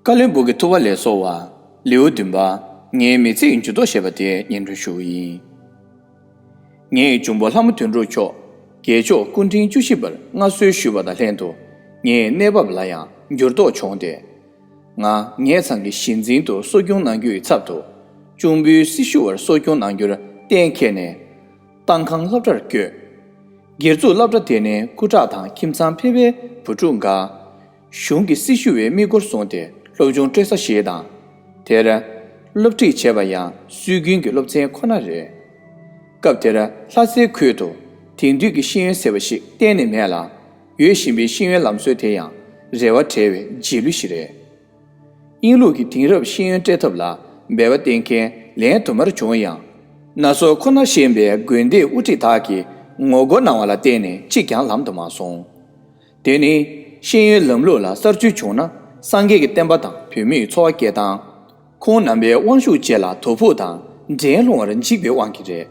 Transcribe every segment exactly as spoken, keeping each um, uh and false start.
བཀའ་བློན་སྦུག་གི་ཐུབ་པ་ལས་གསོལ་བ། ལེའུ་བདུན་པ། ངའི་མི་ཚེའི་འགྱུར་ལྡོག་ཞེས་པ་དེ་སྙན་སྒྲོན་ཞུ་བ་ཡིན། ངའི་འབྱུང་པོ་ལྷ་མོ་དོན་གྲུབ་མཆོག་རྒྱལ་མཆོག་སྐུ་ཕྲེང་བཅུ་བཞི་པར་མངའ་གསོལ་ཞུས་པ་དང་ལྷན་དུ། ངའི་གནས་བབ་ལ་ཡང་འགྱུར་ལྡོག་བྱུང་སྟེ། ང་ངེད་ཚང་གི་གཞི་འཛིན་དུ་གསོ་སྐྱོང་གནང་རྒྱུའི་ཚབ་ཏུ། གཅུང་པོའི་སྲི་ཞུ་བར་གསོ་སྐྱོང་གནང་རྒྱུར་གཏན་འཁེལ་ནས། གཏམ་ཁང་སློབ་གྲྭར་བསྐྱོད། སྒེར་བཙུགས་སློབ་གྲྭ་དེ་ནི་སྐུ་དྲག་དང་ཁྱིམ་ཚང་ཕལ་པའི་བུ་ཕྲུག་འགའ། གཞུང་གི་སྲི་ཞུ་བའི་དམིགས་སྒོར་བཟུང་སྟེ་སློབ་སྦྱོང་སྤྲོད་ས་ཞིག་དང་། དེར་སློབ་ཁྲིད་བྱས་པ་ཡང་སྲོལ་རྒྱུན་གྱི་སློབ་ཚན་ཁོ་ན་རེད། སྐབས་དེར་ལྷ་སའི་ཁུལ་དུ་དེང་དུས་ཀྱི་ཤེས་ཡོན་ཟེར་བ་ཞིག་གཏན་ནས་མེད་ལ། ཡོད་བཞིན་པའི་ཤེས་ཡོན་ལམ་སྲོལ་དེ་ཡང་རེ་བ་བྲལ་བའི་རྗེས་ལུས་ཤིག་རེད། དབྱིན་ལུགས་ཀྱི་དེང་རབས་ཤེས་ཡོན་སྤྲད་ཐབས་ལ་འབད་པ་བསྟེན་མཁན་ལན་དུ་མར་བྱུང་ཡང་། ན་སོ་ཁོ་ན་ཞེན་པའི་དགོན་སྡེའི་དབུ་ཁྲིད་དག་གིས་ངོ་རྒོལ་གནང་བ་ལ་བརྟེན་ནས་གཅིག་ཀྱང་ལམ་དུ་མ་སོང་། དེ་ནི་ཤེས་ཡོན་ལམ་ལུགས་ལ་གསར་བཅོས་བྱུང་ན་སངས་རྒྱས་ཀྱི་བསྟན་པ་དང་བོད་མིའི་འཚོ་བ་སྐྱེལ་སྟངས། ཁོང་རྣམ་པའི་དབང་ཤུགས་བཅས་ལ་དོ་ཕོག་དང་འགྲན་སློང་བར་འཇིགས་པའི་དབང་གིས་རེད།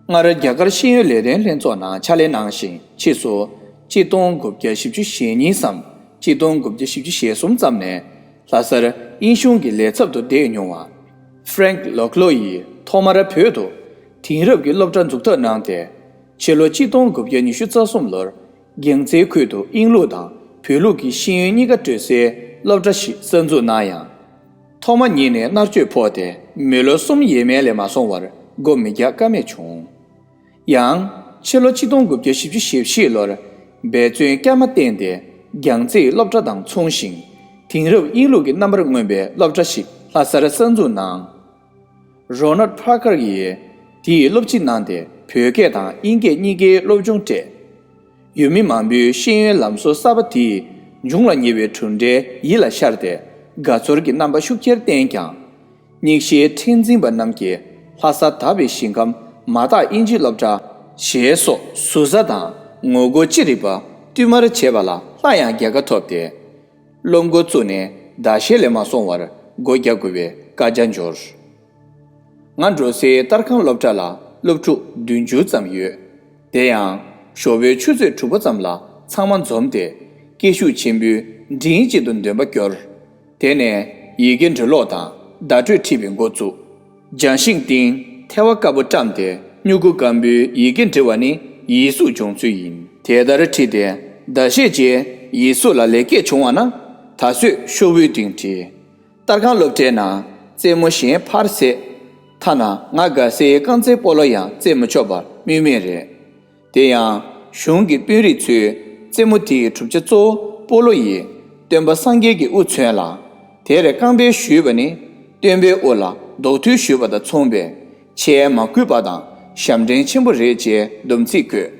སྔར་རྒྱ་གར་ཤེས་ཡོན་ལས་དོན་ལྷན་ཚོགས་ནང་ཕྱག་ལས་གནང་ཞིང་། ཕྱིས་སུ་གཅིག་སྟོང་དགུ་བརྒྱ་བཞི་བཅུ་ཞེ་གཉིས་སམ་གཅིག་སྟོང་དགུ་བརྒྱ་བཞི་བཅུ་ཞེ་གསུམ་ཙམ་ནས་ལྷ་སར་དབྱིན་གཞུང་གི་ལས་ཚབ་ཏུ་བསྡད་མྱོང་བ། ཧྥ་རེང་ལོ་ཁ་ལོ་ཡིས་ཐོག་མར་བོད་དུ་དེང་རབས་ཀྱི་སློབ་གྲྭ་འཛུགས་ཐབས་གནང་སྟེ། ཕྱི་ལོ་གཅིག་སྟོང་དགུ་བརྒྱ་ཉི་ཤུ་རྩ་གསུམ་ལོར་རྒྱལ་རྩེའི་ཁུལ་དུ་དབྱིན་ལུགས་དང་བོད་ལུགས་ཀྱི་ཤེས་ཡོན་གཉིས་ཀ་སྤྲོད་སའི་སློབ་གྲྭ་ཞིག་གསར་འཛུགས་གནང་ཡང་། ཐོག་མ་ཉིད་ནས་མནར་གཅོད་ཕོག་སྟེ་མི་ལོ་གསུམ་ཡས་མས་ལས་མ་སོང་བར་སྒོ་མི་རྒྱག་ཀ་མེད་བྱུང་། ཡང་། ཕྱི་ལོ་གཅིག་སྟོང་དགུ་བརྒྱ་བཞི་བཅུ་ཞེ་བཞི་ལོར་འབད་བརྩོན་བསྐྱར་མ་བསྟེན་ཏེ་རྒྱལ་རྩེའི་སློབ་གྲྭ་དང་མཚུངས་ཤིང་། དེང་རབས་དབྱིན་ལུགས་ཀྱི་རྣམ་པར་མངོན་པའི་སློབ་གྲྭ་ཞིག་ལྷ་སར་གསར་འཛུགས་གནང་། རོ་ནལ་ཕར་ཀར་ཡིས་དེའི་སློབ་སྤྱི་གནང་སྟེ་བོད་སྐད་དང་དབྱིན་སྐད་གཉིས་ཀའི་སློབ་སྦྱོང་སྤྲད། ཡུལ་མི་མང་པོའི་ཤེས་ཡོན་ལམ་སྲོལ་གསར་པ་དེས་འབྱུང་ལ་ཉེ་བའི་གྲུབ་འབྲས་ཡིད་ལ་ཤར་ཏེ་དགའ་ཚོར་གྱི་རྣམ་པ་ཤུགས་ཆེར་བསྟན་ཀྱང་། རྙིང་ཞེན་ཁྲེན་འཛིན་པ་རྣམས་ཀྱིས་ལྷ་ས་དག་པའི་ཞིང་ཁམས་མ་དག་དབྱིན་ཇིའི་སློབ་གྲྭ་ཞེས་སོགས་ཟུར་ཟ་དང་ངོ་རྒོལ་ཅི་རིགས་པ་བསྟུད་མར་བྱས་པ་ལ་སླར་ཡང་རྒྱལ་ཁ་ཐོབ་སྟེ། སློབ་འགོ་བཙུགས་ནས་ཟླ་ཤས་ལས་མ་སོང་བར་སྒོ་རྒྱག་དགོས་པའི་བཀའ་རྒྱ་འབྱོར། ང་འགྲོ་སའི་སྟར་ཁང་སློབ་གྲྭ་ལ་སློབ་ཕྲུག་བདུན་ཅུ་ཙམ་ཡོད། དེ་ཡང་ཞོགས་པའི་ཆུ་ཚོད་དྲུག་པ་ཙམ་ལ་ཚང་མ་འཛོམས་ཏེ་སྐད་ཤུགས་ཆེན་པོས་མགྲིན་གཅིག་ཏུ་འདོན་པ་སྐྱོར། དེ་ནས་ཡི་གེ་འབྲི་ཀློག་དང་བརྡ་སྤྲོད་ཁྲིད་པའི་འགོ་བཙུགས། ལྗང་ཤིང་སྟེང་ཐལ་བ་དཀར་པོ་བཀྲམ་སྟེ་སྨྱུ་གུ་སྐམ་པོའི་ཡི་གེ་འབྲི་བ་ནི་ཡིག་གཟུགས་སྦྱོང་ཚུལ་ཡིན། དེ་ལྟར་ཁྲིད་དེ་ཟླ་ཤས་རྗེས་ཡིག་གཟུགས་ལ་ལེགས་སྐྱེས་བྱུང་བ་ན་ད་གཟོད་ཤོག་བུའི་སྟེང་བྲིས། སྟར་ཁང་སློབ་གྲྭའི་ནང་རྩེད་མོ་གཞན་ཕར་ཟད། ཐ་ན་ང་དགའ་སའི་རྐང་རྩེད་སྤོ་ལོ་ཡང་རྩེད་མ་ཆོག་པ་སྨོས་མེད་རེད། དེ་ཡང་གཞུང་གི་དཔོན་རིགས་ཚོས་རྩེད་མོ་དེའི་གྲུབ་ཆ་གཙོ་བོ་སྤོ་ལོ་ཡི་སྟོན་པ་སངས་རྒྱས་ཀྱི་དབུ་མཚོན་ལ། དེར་རྐང་པས་གཞུས་པ་ནི་སྟོན་པའི་དབུ་ལ་རྡོག་ཐུལ་གཞུས་པ་དང་མཚུངས་པས་ཆེས་མ་གུས་པ་དང་ཞབས་འདྲེན་ཆེན་པོ་རེད་ཅེས་སྡོམ་ཚིག་བཀོད།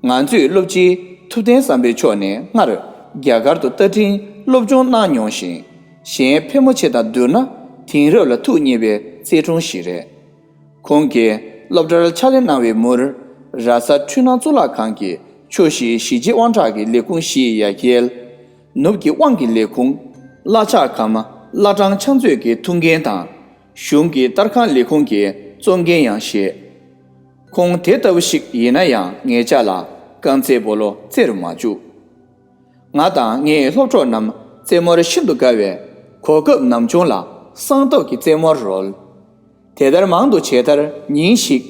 ང་ཚོས་སློབ་སྤྱི་ཐུབ་བསྟན་བསམ་འཕེལ་མཆོག་ནི་སྔར་རྒྱ་གར་དུ་རྟ་འཕྲིན་སློབ་སྦྱོང་གནང་མྱོང་ཞིང་། གཞན་ཕལ་མོ་ཆེ་དང་བསྡུར་ན་དེང་རབས་ལ་ཐུགས་མཉེས་པའི་རྩེ་དྲུང་ཞིག་རེད། ཁོང་གིས་སློབ་གྲྭར་ཕྱག་ལས་གནང་བའི་མུར། ར་ས་འཕྲུལ་སྣང་གཙུག་ལག་ཁང་གི་ཆུ་བཞི་གཞིས་བྱེས་དབང་གྲགས་ཀྱི་ལས་ཁུངས་བཞིའི་ཡ་གྱལ། ནུབ་ཀྱི་དབང་གི་ལས་ཁུངས། བླ་ལྕགས་ཁམས་བླ་བྲང་ཕྱག་མཛོད་ཀྱི་ཐུགས་འགན་དང་། གཞུང་གི་སྟར་ཁང་ལས་ཁུངས་ཀྱི་གཙོ་འགན་ཡང་བཞེས། ཁོང་དེ་ལྟ་བུ་ཞིག་ཡིན་ན་ཡང་ངེད་ཅག་ལ་རྐང་རྩེད་སྤོ་ལོ་རྩེ་རུ་མ་བཅུག། ང་དང་ངའི་སློབ་གྲོགས་རྣམས་རྩེད་མོར་ཤིན་ཏུ་དགའ་བས། གོ་སྐབས་ནམ་བྱུང་ལ་སྲང་སྟོབས་ཀྱིས་རྩེད་མོར་རོལ། དེ་ལྟར་མང་དུ་བྱས་མཐར་ཉིན་ཞིག།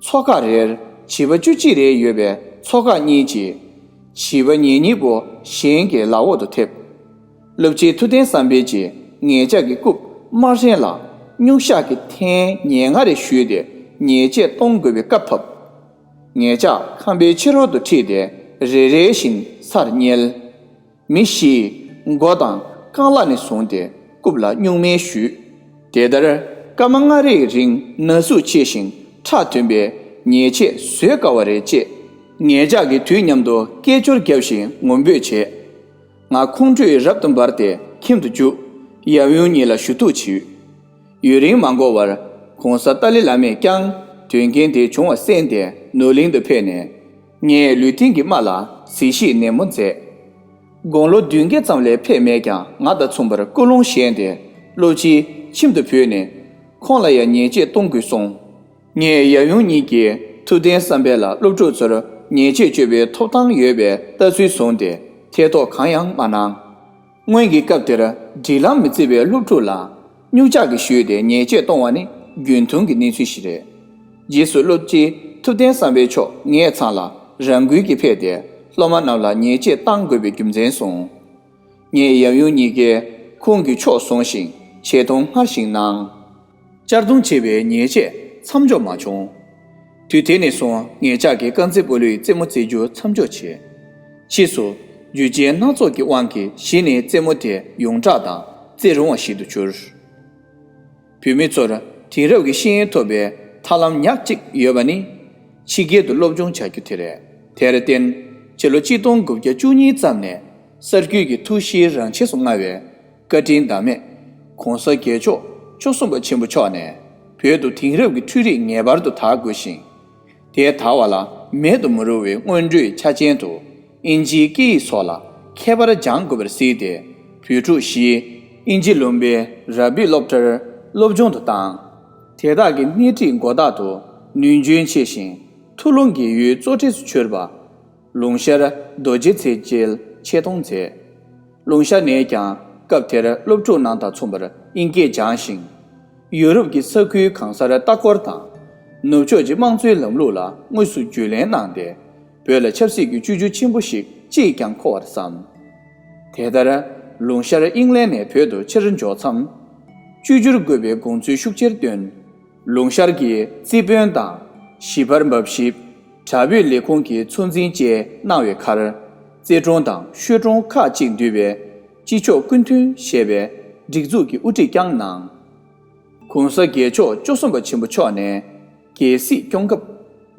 མཚོ་ཁ་རེར་བྱིས་པ་བཅུ་གཅིག་རེ་ཡོད་པའི་མཚོ་ཁ་གཉིས་ཀྱིས། བྱིས་པ་ཉེ་ཉེ་པོ་གཞན་གྱི་ལག་འོག་ཏུ་ཐེབས། སློབ་སྤྱི་ཐུབ་བསྟན་བསམ་འཕེལ་གྱིས་ངེད་ཅག་གི་རྐུབ་དམར་ཧྲེང་ལ་སྨྱུག་ཤག་གི་ཐེངས་ཉེར་ལྔ་རེ་གཞུས་ཏེ་ཉེས་ཆད་གཏོང་དགོས་པའི་བཀའ་ཕབ། ངེད་ཅག་ཁང་པའི་ཕྱི་རོལ་དུ་ཁྲིད་དེ་རེ་རེ་བཞིན་སར་བསྙལ། མི་བཞིས་མགོ་དང་རྐང་ལག་ནས་བཟུང་སྟེ་རྐུབ་ལ་སྨྱུག་མས་གཞུས། དེ་ལྟར་སྐར་མ་ལྔ་རེའི་རིང་ན་ཟུག་ཆེ་ཞིང་ཁྲག་ཐོན་པའི་ཉེས་ཆད་བཟོད་དཀའ་བ་རེད་ཅེས། ངེད་ཅག་གིས་དུས་མཉམ་དུ་སྐད་ཅོར་བརྒྱབ་བཞིན་ངུ་འབོད་བྱས། ང་ཁོང་ཁྲོས་རབ་ཏུ་འབར་ཏེ་ཁྱིམ་དུ་རྒྱུགས། ཡབ་ཡུམ་གཉིས་ལ་ཞུ་གཏུག་བྱས། ཡུན་རིང་མ་འགོར་བར་གོང་ས་ཏཱ་ལའི་བླ་མས་ཀྱང་དོན་རྐྱེན་དེ་བྱུང་བ་གསན་ཏེ་ནོར་གླིང་དུ་ཕེབས་ནས། ངའི་ལུས་སྟེང་གི་རྨ་ལ་གཟི་བརྗིད་ནན་མོ་མཛད། དགུང་ལོ་བདུན་བརྒྱ་ཙམ་ལས་ཕེབས་མེད་ཀྱང་ང་དང་མཚུངས་པར་ཀུན་སློང་ཞན་ཏེ་སློབ་སྤྱིའི་ཁྱིམ་དུ་བུད་ནས་ཁོང་ལ་ཡང་ཉེས་ཆད་གཏོང་དགོས་གསུངས། ངས་ཡབ་ཡུམ་གཉིས་ཀྱིས་ཐུབ་བསྟན་བསམ་འཕེལ་ལ་སློབ་ཕྲུག་ཚོར་ཉེས་ཆད་གཅོད་པའི་ཐོབ་ཐང་ཡོད་པའི་ལྟ་ཚུལ་བཟུང་སྟེ་ཐེ་གཏོགས་གང་ཡང་མ་གནང་། སྔོན་གྱི་སྐབས་དེར་སྒྲིག་ལམ་མི་བརྩི་བའི་སློབ་ཕྲུག་ལ་སྨྱུག་ལྕགས་ཀྱིས་གཞུས་ཏེ་ཉེས་ཆད་གཏོང་བ་ནི་རྒྱུན་མཐོང་གི་གནས་ཚུལ་ཞིག་རེད། རྗེས་སུ་སློབ་སྤྱི་ཐུབ་བསྟན་བསམ་འཕེལ་མཆོག་ངའི་ཚང་ལ་རང་འགུལ་གྱིས་ཕེབས་ཏེ་སློབ་མ་རྣམས་ལ་ཉེས་ཆད་གཏང་དགོས་པའི་རྒྱུ་མཚན་གསུངས། ངས་ཡབ་ཡུམ་གཉིས་ཀས་ཁོང་གི་ཕྱོགས་བཟུང་ཞིང་ཆེ་མཐོང་སྔར་བཞིན་གནང་། གཅར་རྡུང་བྱས་པའི་ཉེས་ཆད་མཚམས་འཇོག་མ་བྱུང་། དུས་དེ་ནས་བཟུང་ངེད་ཅག་གིས་དཀར་མཛེས་སྤོ་ལོའི་རྩེད་མོ་རྩེ་རྒྱུ་མཚམས་འཇོག་བྱས། ཕྱིས་སུ་རྒྱུ་རྐྱེན་སྣ་ཚོགས་ཀྱི་དབང་གིས་གཞི་ནས་རྩེད་མོ་དེ་ཡོངས་གྲགས་དང་རྩེད་རུང་བ་ཞིག་ཏུ་གྱུར། བུད་མེད་ཚོར་དེང་རབས་ཀྱི་ཤེས་ཡོན་ཐོབ་པའི་ཐབས་ལམ་ཉག་གཅིག་ཡོད་པ་ནི། ཕྱི་རྒྱལ་དུ་སློབ་སྦྱོང་བྱ་རྒྱུ་དེ་རེད། དེར་བརྟེན་ཕྱི་ལོ་གཅིག་སྟོང་དགུ་བརྒྱ་བཅུ་གཉིས་ཙམ་ནས་གསར་འགྱུར་གྱི་ཐུགས་གཤིས་རང་ཆས་སུ་མངའ་བའི་བཀའ་དྲིན་ཟླ་མེད་༸གོང་ས་༸རྒྱལ་མཆོག་བཅུ་གསུམ་པ་ཆེན་པོ་མཆོག་ནས་བོད་དུ་དེང་རབས་ཀྱི་འཕྲུལ་རིག་ངེས་པར་དུ་དར་དགོས་ཤིང་། དེ་དར་བ་ལ་མེད་དུ་མི་རུང་བའི་སྔོན་འགྲོའི་ཆ་རྐྱེན་དུ་ཨིན་ཇིའི་སྐད་ཡིག་སོགས་ལ་ཁྱད་པར་སྦྱང་དགོས་པར་གཟིགས་ཏེ། བོད་ཕྲུག་བཞི་ཨིན་ཇི་ལུང་པའི་ར་བི་སློབ་གྲྭར་སློབ་སྦྱོང་དུ་བཏང་། དེ་དག་གི་སྣེ་ཁྲིད་མགོ་བདག་ཏུ་ནུས་འཇོན་ཆེ་ཞིང་ཐུ་ལུང་རྒས་ཡོལ་གཙོ་གྲས་སུ་གྱུར་པ། ལུང་ཤར་རྡོ་རྗེ་ཚེ་རྒྱལ་ཆེད་གཏོང་མཛད། ལུང་ཤར་ནས་ཀྱང་སྐབས་དེར་སློབ་ཕྲུག་རྣམས་དང་མཚུངས་པར་དབྱིན་སྐད་སྦྱངས་ཤིང་། ཡུ་རོབ་ཀྱི་ས་ཁུལ་གང་སར་ལྟ་སྐོར་དང་། ནུབ་ཕྱོགས་ཀྱི་དམངས་གཙོའི་ལམ་ལུགས་ལ་དངོས་སུ་རྒྱུས་ལོན་གནང་སྟེ། བོད་ལ་ཆབ་སྲིད་ཀྱི་བཅོས་བསྒྱུར་ཆེན་པོ་ཞིག་ཅིས་ཀྱང་མཁོ་བར་བསམ། དེ་ལྟར་ལུང་ཤར་དབྱིན་ལན་ནས་བོད་དུ་ཕྱིར་འབྱོར་མཚམས། བཅོས་བསྒྱུར་དགོས་པའི་དགོངས་ཚུལ་ཤུགས་ཆེར་བཏོན། ལུང་ཤར་གྱིས་རྩིས་དཔོན་དང་། ཞིབ་པར་འབབ་ཞིབ། དྲ་བའི་ལས་ཁུངས་ཀྱི་གཙོ་འཛིན་བཅས་གནང་བའི་ཁར། རྩེ་གྲོང་དང་ཤོད་གྲོང་ཁག་ཅིག་འདུས་པའི་སྤྱི་ཆོག་ཀུན་མཐུན་ཞེས་པའི་སྒྲིག་འཛུགས་ཀྱི་དབུ་ཁྲིད་ཀྱང་གནང་། ༸གོང་ས་༸རྒྱལ་མཆོག་བཅུ་གསུམ་པ་ཆེན་པོ་མཆོག་ནས་རྒྱལ་སྲིད་སྐྱོང་སྐབས།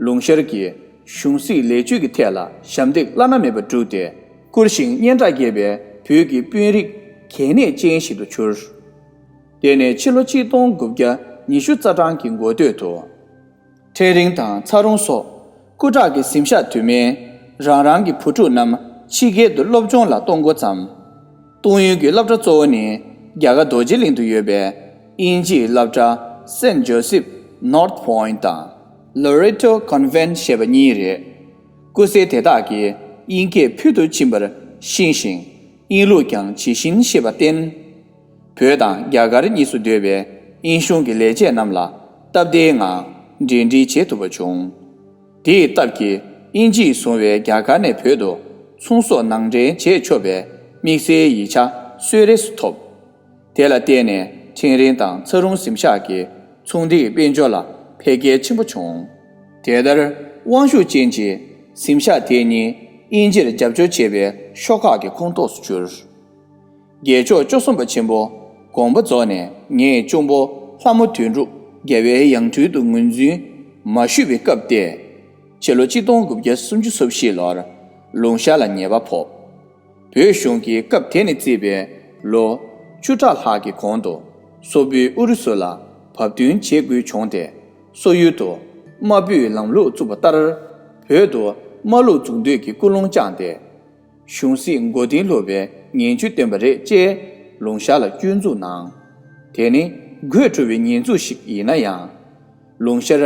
ལུང་ཤར་གྱིས་གཞུང་སྲིད་ལས་ཆོད་ཀྱི་ཐད་ལ་ཞབས་འདེགས་བླ་ན་མེད་པ་བསྒྲུབས་ཏེ། བཀུར་ཞིང་སྙན་གྲགས་རྒྱས་པའི་བོད་ཀྱི་དཔོན་རིགས་གལ་གནད་ཅན་ཞིག་ཏུ་གྱུར། དེ་ནས་ཕྱི་ལོ་གཅིག་སྟོང་དགུ་བརྒྱ་ཉི་ཤུ་རྩ་གྲངས་ཀྱི་འགོ་སྟོད་དུ། ཕྲེང་རིང་དང་ཚ་རུང་སོགས་སྐུ་དྲག་གི་གཟིམ་ཤག་དུ་མས་རང་རང་གི་བུ་ཕྲུག་རྣམས་ཕྱི་རྒྱལ་དུ་སློབ་སྦྱོང་ལ་གཏོང་འགོ་བརྩམས། གཏོང་ཡུལ་གྱི་སློབ་གྲྭ་གཙོ་བོ་ནི་རྒྱ་གར་རྡོ་རྗེ་གླིང་དུ་ཡོད་པའི་དབྱིན་ཇིའི་སློབ་གྲྭ་Saint Joseph North Point དང་Loreto Convent ཞེས་པ་གཉིས་རེད། སྐུ་སྲས་དེ་དག་གིས་དབྱིན་སྐད་ཕུལ་དུ་ཕྱིན་པར་ཤེས་ཤིང་། དབྱིན་ལུགས་ཀྱང་ཇི་བཞིན་ཤེས་པར་བརྟེན། བོད་དང་རྒྱ་གར་གཉིས་སུ་སྡོད་པའི་དབྱིན་གཞུང་གི་ལས་བྱེད་རྣམས་ལ་སྟབས་བདེའི་ངང་འབྲེལ་འདྲིས་བྱེད་ཐུབ་པ་བྱུང་། དེའི་སྟབས་ཀྱིས་དབྱིན་ཇིས་བཟུང་བའི་རྒྱ་གར་ནས་བོད་དུ་ཚོང་ཟོག་ནང་འདྲེན་བྱེད་ཆོག་པའི་དམིགས་བསལ་ཡིག་ཆ་གསོལ་རས་སུ་ཐོབ། དེ་ལ་བརྟེན་ནས་ཕྲེང་རིང་དང་ཚ་རུང་གཟིམ་ཤག་གི་ཚོང་སྡེའི་དཔལ་འབྱོར་ལ་འཕེལ་རྒྱས་ཆེན་པོ་བྱུང་། དེ་ལྟར་དབང་ཤུགས་ཅན་གྱི་གཟིམ་ཤག་དེ་གཉིས་དབྱིན་ཇིར་རྒྱབ་སྐྱོར་བྱེད་པའི་ཤོག་ཁག་གི་ཁོངས་གཏོགས་སུ་གྱུར། རྒྱལ་མཆོག་བཅུ་གསུམ་པ་ཆེན་པོ་དགོངས་པ་རྫོགས་ནས་ངའི་གཅུང་པོ་ལྷ་མོ་དོན་གྲུབ་རྒྱལ་བའི་ཡང་སྤྲུལ་དུ་ངོས་འཛིན་མ་ཞུས་པའི་སྐབས་ཏེ། ཕྱི་ལོ་གཅིག་སྟོང་དགུ་བརྒྱ་སུམ་ཅུ་སོ་བཞི་ལོར་ལུང་ཤར་ལ་ཉེས་པ་ཕོག། བོད་གཞུང་གིས་སྐབས་དེ་ནས་བརྩིས་པའི་ལོ་བཅུ་ཕྲག་ལྷག་གི་གོང་དུ་སོག་པོས་ཨུ་རུ་སུ་ལ་བབ་བསྟུན་བྱེད་དགོས་བྱུང་སྟེ། སོག་ཡུལ་དུ་དམར་པོའི་ལམ་ལུགས་བཙུགས་པ་ལྟར། བོད་དུ་དམར་ལུགས་འཛུགས་འདོད་ཀྱི་ཀུན་སློང་བཅངས་ཏེ། གཞུང་སྲིད་མགོ་རྟིང་སློག་པའི་ངན་ཇུས་བཏོན་པ་རེད་ཅེས་ལུང་ཤར་ལ་སྐྱོན་འཛུགས་གནང་། དེ་ནི་དགོད་བྲོ་བའི་ཉེས་འཛུགས་ཤིག་ཡིན་ན་ཡང་། ལུང་ཤར་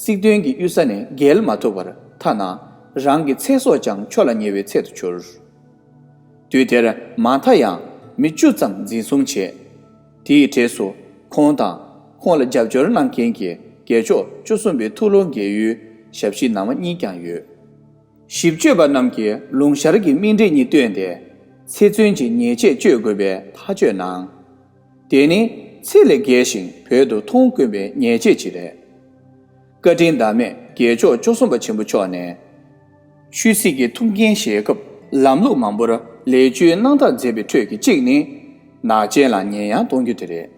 སྲིད་དོན་གྱི་གཡུལ་ས་ནས་བརྒལ་མ་ཐུབ་པར་ཐ་ན་རང་གི་ཚེ་སྲོག་ཀྱང་འཕྲོག་ལ་ཉེ་བའི་ཚད་དུ་གྱུར། དུས་དེར་མ་མཐའ་ཡང་མི་བཅུ་ཙམ་འཛིན་བཟུང་བྱས། དེའི་གྲས་སུ་ཁོང་དང་ཁོང་ལ་རྒྱབ་སྐྱོར་གནང་མཁན་གྱི་རྒྱལ་མཆོག་བཅུ་གསུམ་པའི་ཐུ་ལུང་རྒས་ཡོལ་ཞབས་ཕྱི་ནང་པ་གཉིས་ཀྱང་ཡོད། ཞིབ་དཔྱོད་པ་རྣམས་ཀྱིས་ལུང་ཤར་གྱི་མིང་འབྲས་གཉིས་བཏོན་ཏེ། ཚེ་བཙོན་གྱི་ཉེས་ཆད་གཅོད་དགོས་པའི་ཐག་གཅོད་གནང་། དེ་ནི་ཚད་ལས་བརྒལ་ཞིང་བོད་དུ་མཐོང་དཀོན་པའི་ཉེས་ཆད་ཅིག་རེད། བཀའ་དྲིན་ཟླ་མེད་རྒྱལ་མཆོག་བཅུ་གསུམ་པ་ཆེན་པོ་མཆོག་ནས། ཆོས་སྲིད་ཀྱི་ཐུགས་འགན་བཞེས་སྐབས་ལམ་ལུགས་མང་པོར་ལེགས་བཅོས་གནང་ཐབས་མཛད་པའི་ཁྲོད་ཀྱི་གཅིག་ནི། ནག་ཅན་ལ་ཉེས་ཡངས་གཏོང་རྒྱུ་དེ་རེད།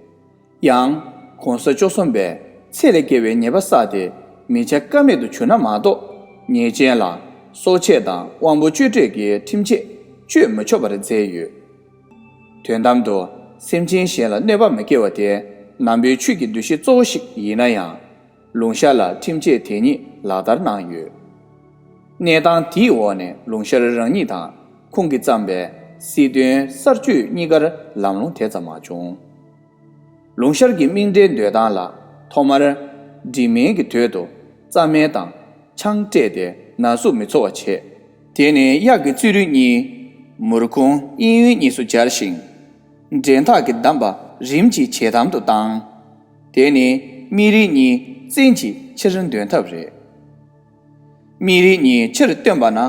ཡང་། ༸གོང་ས་བཅུ་གསུམ་པས་ཚད་ལས་བརྒལ་བའི་ཉེས་པ་བསགས་ཏེ་མི་བྱ་ཀ་མེད་དུ་གྱུར་ན་མ་གཏོགས། ཉེས་ཅན་ལ་སྲོག་ཆད་དང་དབང་པོ་གཅོད་འབྲེག་གི་ཁྲིམས་ཆད་གཅོད་མི་ཆོག་པར་མཛད་ཡོད། དོན་དམ་དུ་སེམས་ཅན་གཞན་ལ་གནོད་པ་མི་སྐྱེལ་བ་དེ་ནང་པའི་ཆོས་ཀྱི་འདུ་ཤེས་གཙོ་བོ་ཞིག་ཡིན་ན་ཡང་། ལུང་ཤར་ལ་ཁྲིམས་ཆད་དེ་ཉིད་ལག་བསྟར་གནང་ཡོད། གནས་སྟངས་དེའི་འོག་ནས་ལུང་ཤར་རང་ཉིད་དང་ཁོང་གིས་བརྩམས་པའི་སྲིད་དོན་གསར་བཅོས་གཉིས་ཀར་ལམ་ལྷོང་དེ་ཙམ་མ་བྱུང་། ལུང་ཤར་གྱི་མིང་འབྲེལ་འདོད་སྟངས་ལ་ཐོག་མར་འབྲི་མིང་གི་དོད་དུ་རྩྭ་སྨན་དང་ཆང་སྤྲད་དེ་ན་ཟུག་མི་ཚོར་བ་བྱས། དེ་ནས་གཡག་གི་རྩིས་རུས་གཉིས། མུར་ཁུང་གཡས་གཡོན་གཉིས་སུ་སྦྱར་ཞིང་། འགྲན་ཐག་གི་བསྡམས་པ་རིམ་གྱིས་ཇེ་དམ་དུ་བཏང་། དེ་ནི་མིག་རིལ་གཉིས་བཙན་གྱིས་ཕྱིར་འདོན་ཐབས་རེད། མིག་རིལ་གཉིས་ཕྱིར་བཏོན་པ་ན་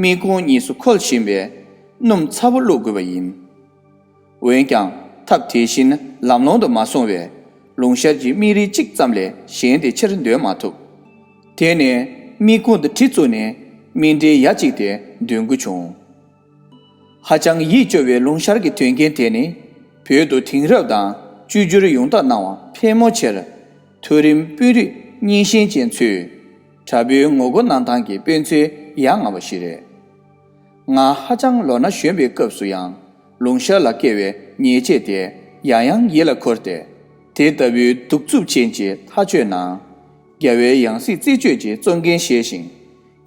མིག་ཀོང་གཉིས་སུ་འཁོལ་བཞིན་པས་སྣུམ་ཚ་པོ་བླུགས་དགོས་པ་ཡིན། འོན་ཀྱང་ཐབས་དེ་བཞིན་ལམ་ལྷོང་དུ་མ་སོང་བས་ལུང་ཤར་གྱིས་མིག་རིལ་གཅིག་ཙམ་ལས་གཞན་དེ་ཕྱིར་འདོན་མ་ཐུབ། དེ་ནས་མིག་ཀོང་དུ་གྲི་བཙུགས་ནས་མིག་འབྲས་ཡ་གཅིག་དེ་འདོན་དགོས་བྱུང་། ཧ་ཅང་ཡིད་སྐྱོ་བའི་ལུང་ཤར་གྱི་དོན་རྐྱེན་དེ་ནི་བོད་དུ་དེང་རབས་དང་བཅོས་བསྒྱུར་ཡོང་ཐབས་གནང་བ་ཕལ་མོ་ཆེར་མཐོ་རིམ་དཔོན་རིགས་རྙིང་ཞེན་ཅན་ཚོས་དྲག་པོའི་ངོ་རྒོལ་གནང་སྟངས་ཀྱི་དཔེ་མཚོན་ཡ་ང་བ་ཞིག་རེད། ང་ཧ་ཅང་ལོ་ན་གཞོན་པའི་སྐབས་སུ་ཡང་ལུང་ཤར་ལ་བཀལ་བའི་ཉེས་ཆད་དེ་ཡང་ཡང་ཡིད་ལ་འཁོར་ཏེ། དེ་ལྟ་བུའི་གདུག་རྩུབ་ཅན་གྱི་ཐག་གཅོད་ནང་། རྒྱལ་བའི་ཡང་སྲིད་རྩད་གཅོད་ཀྱི་གཙོ་འགན་བཞེས་ཤིང་།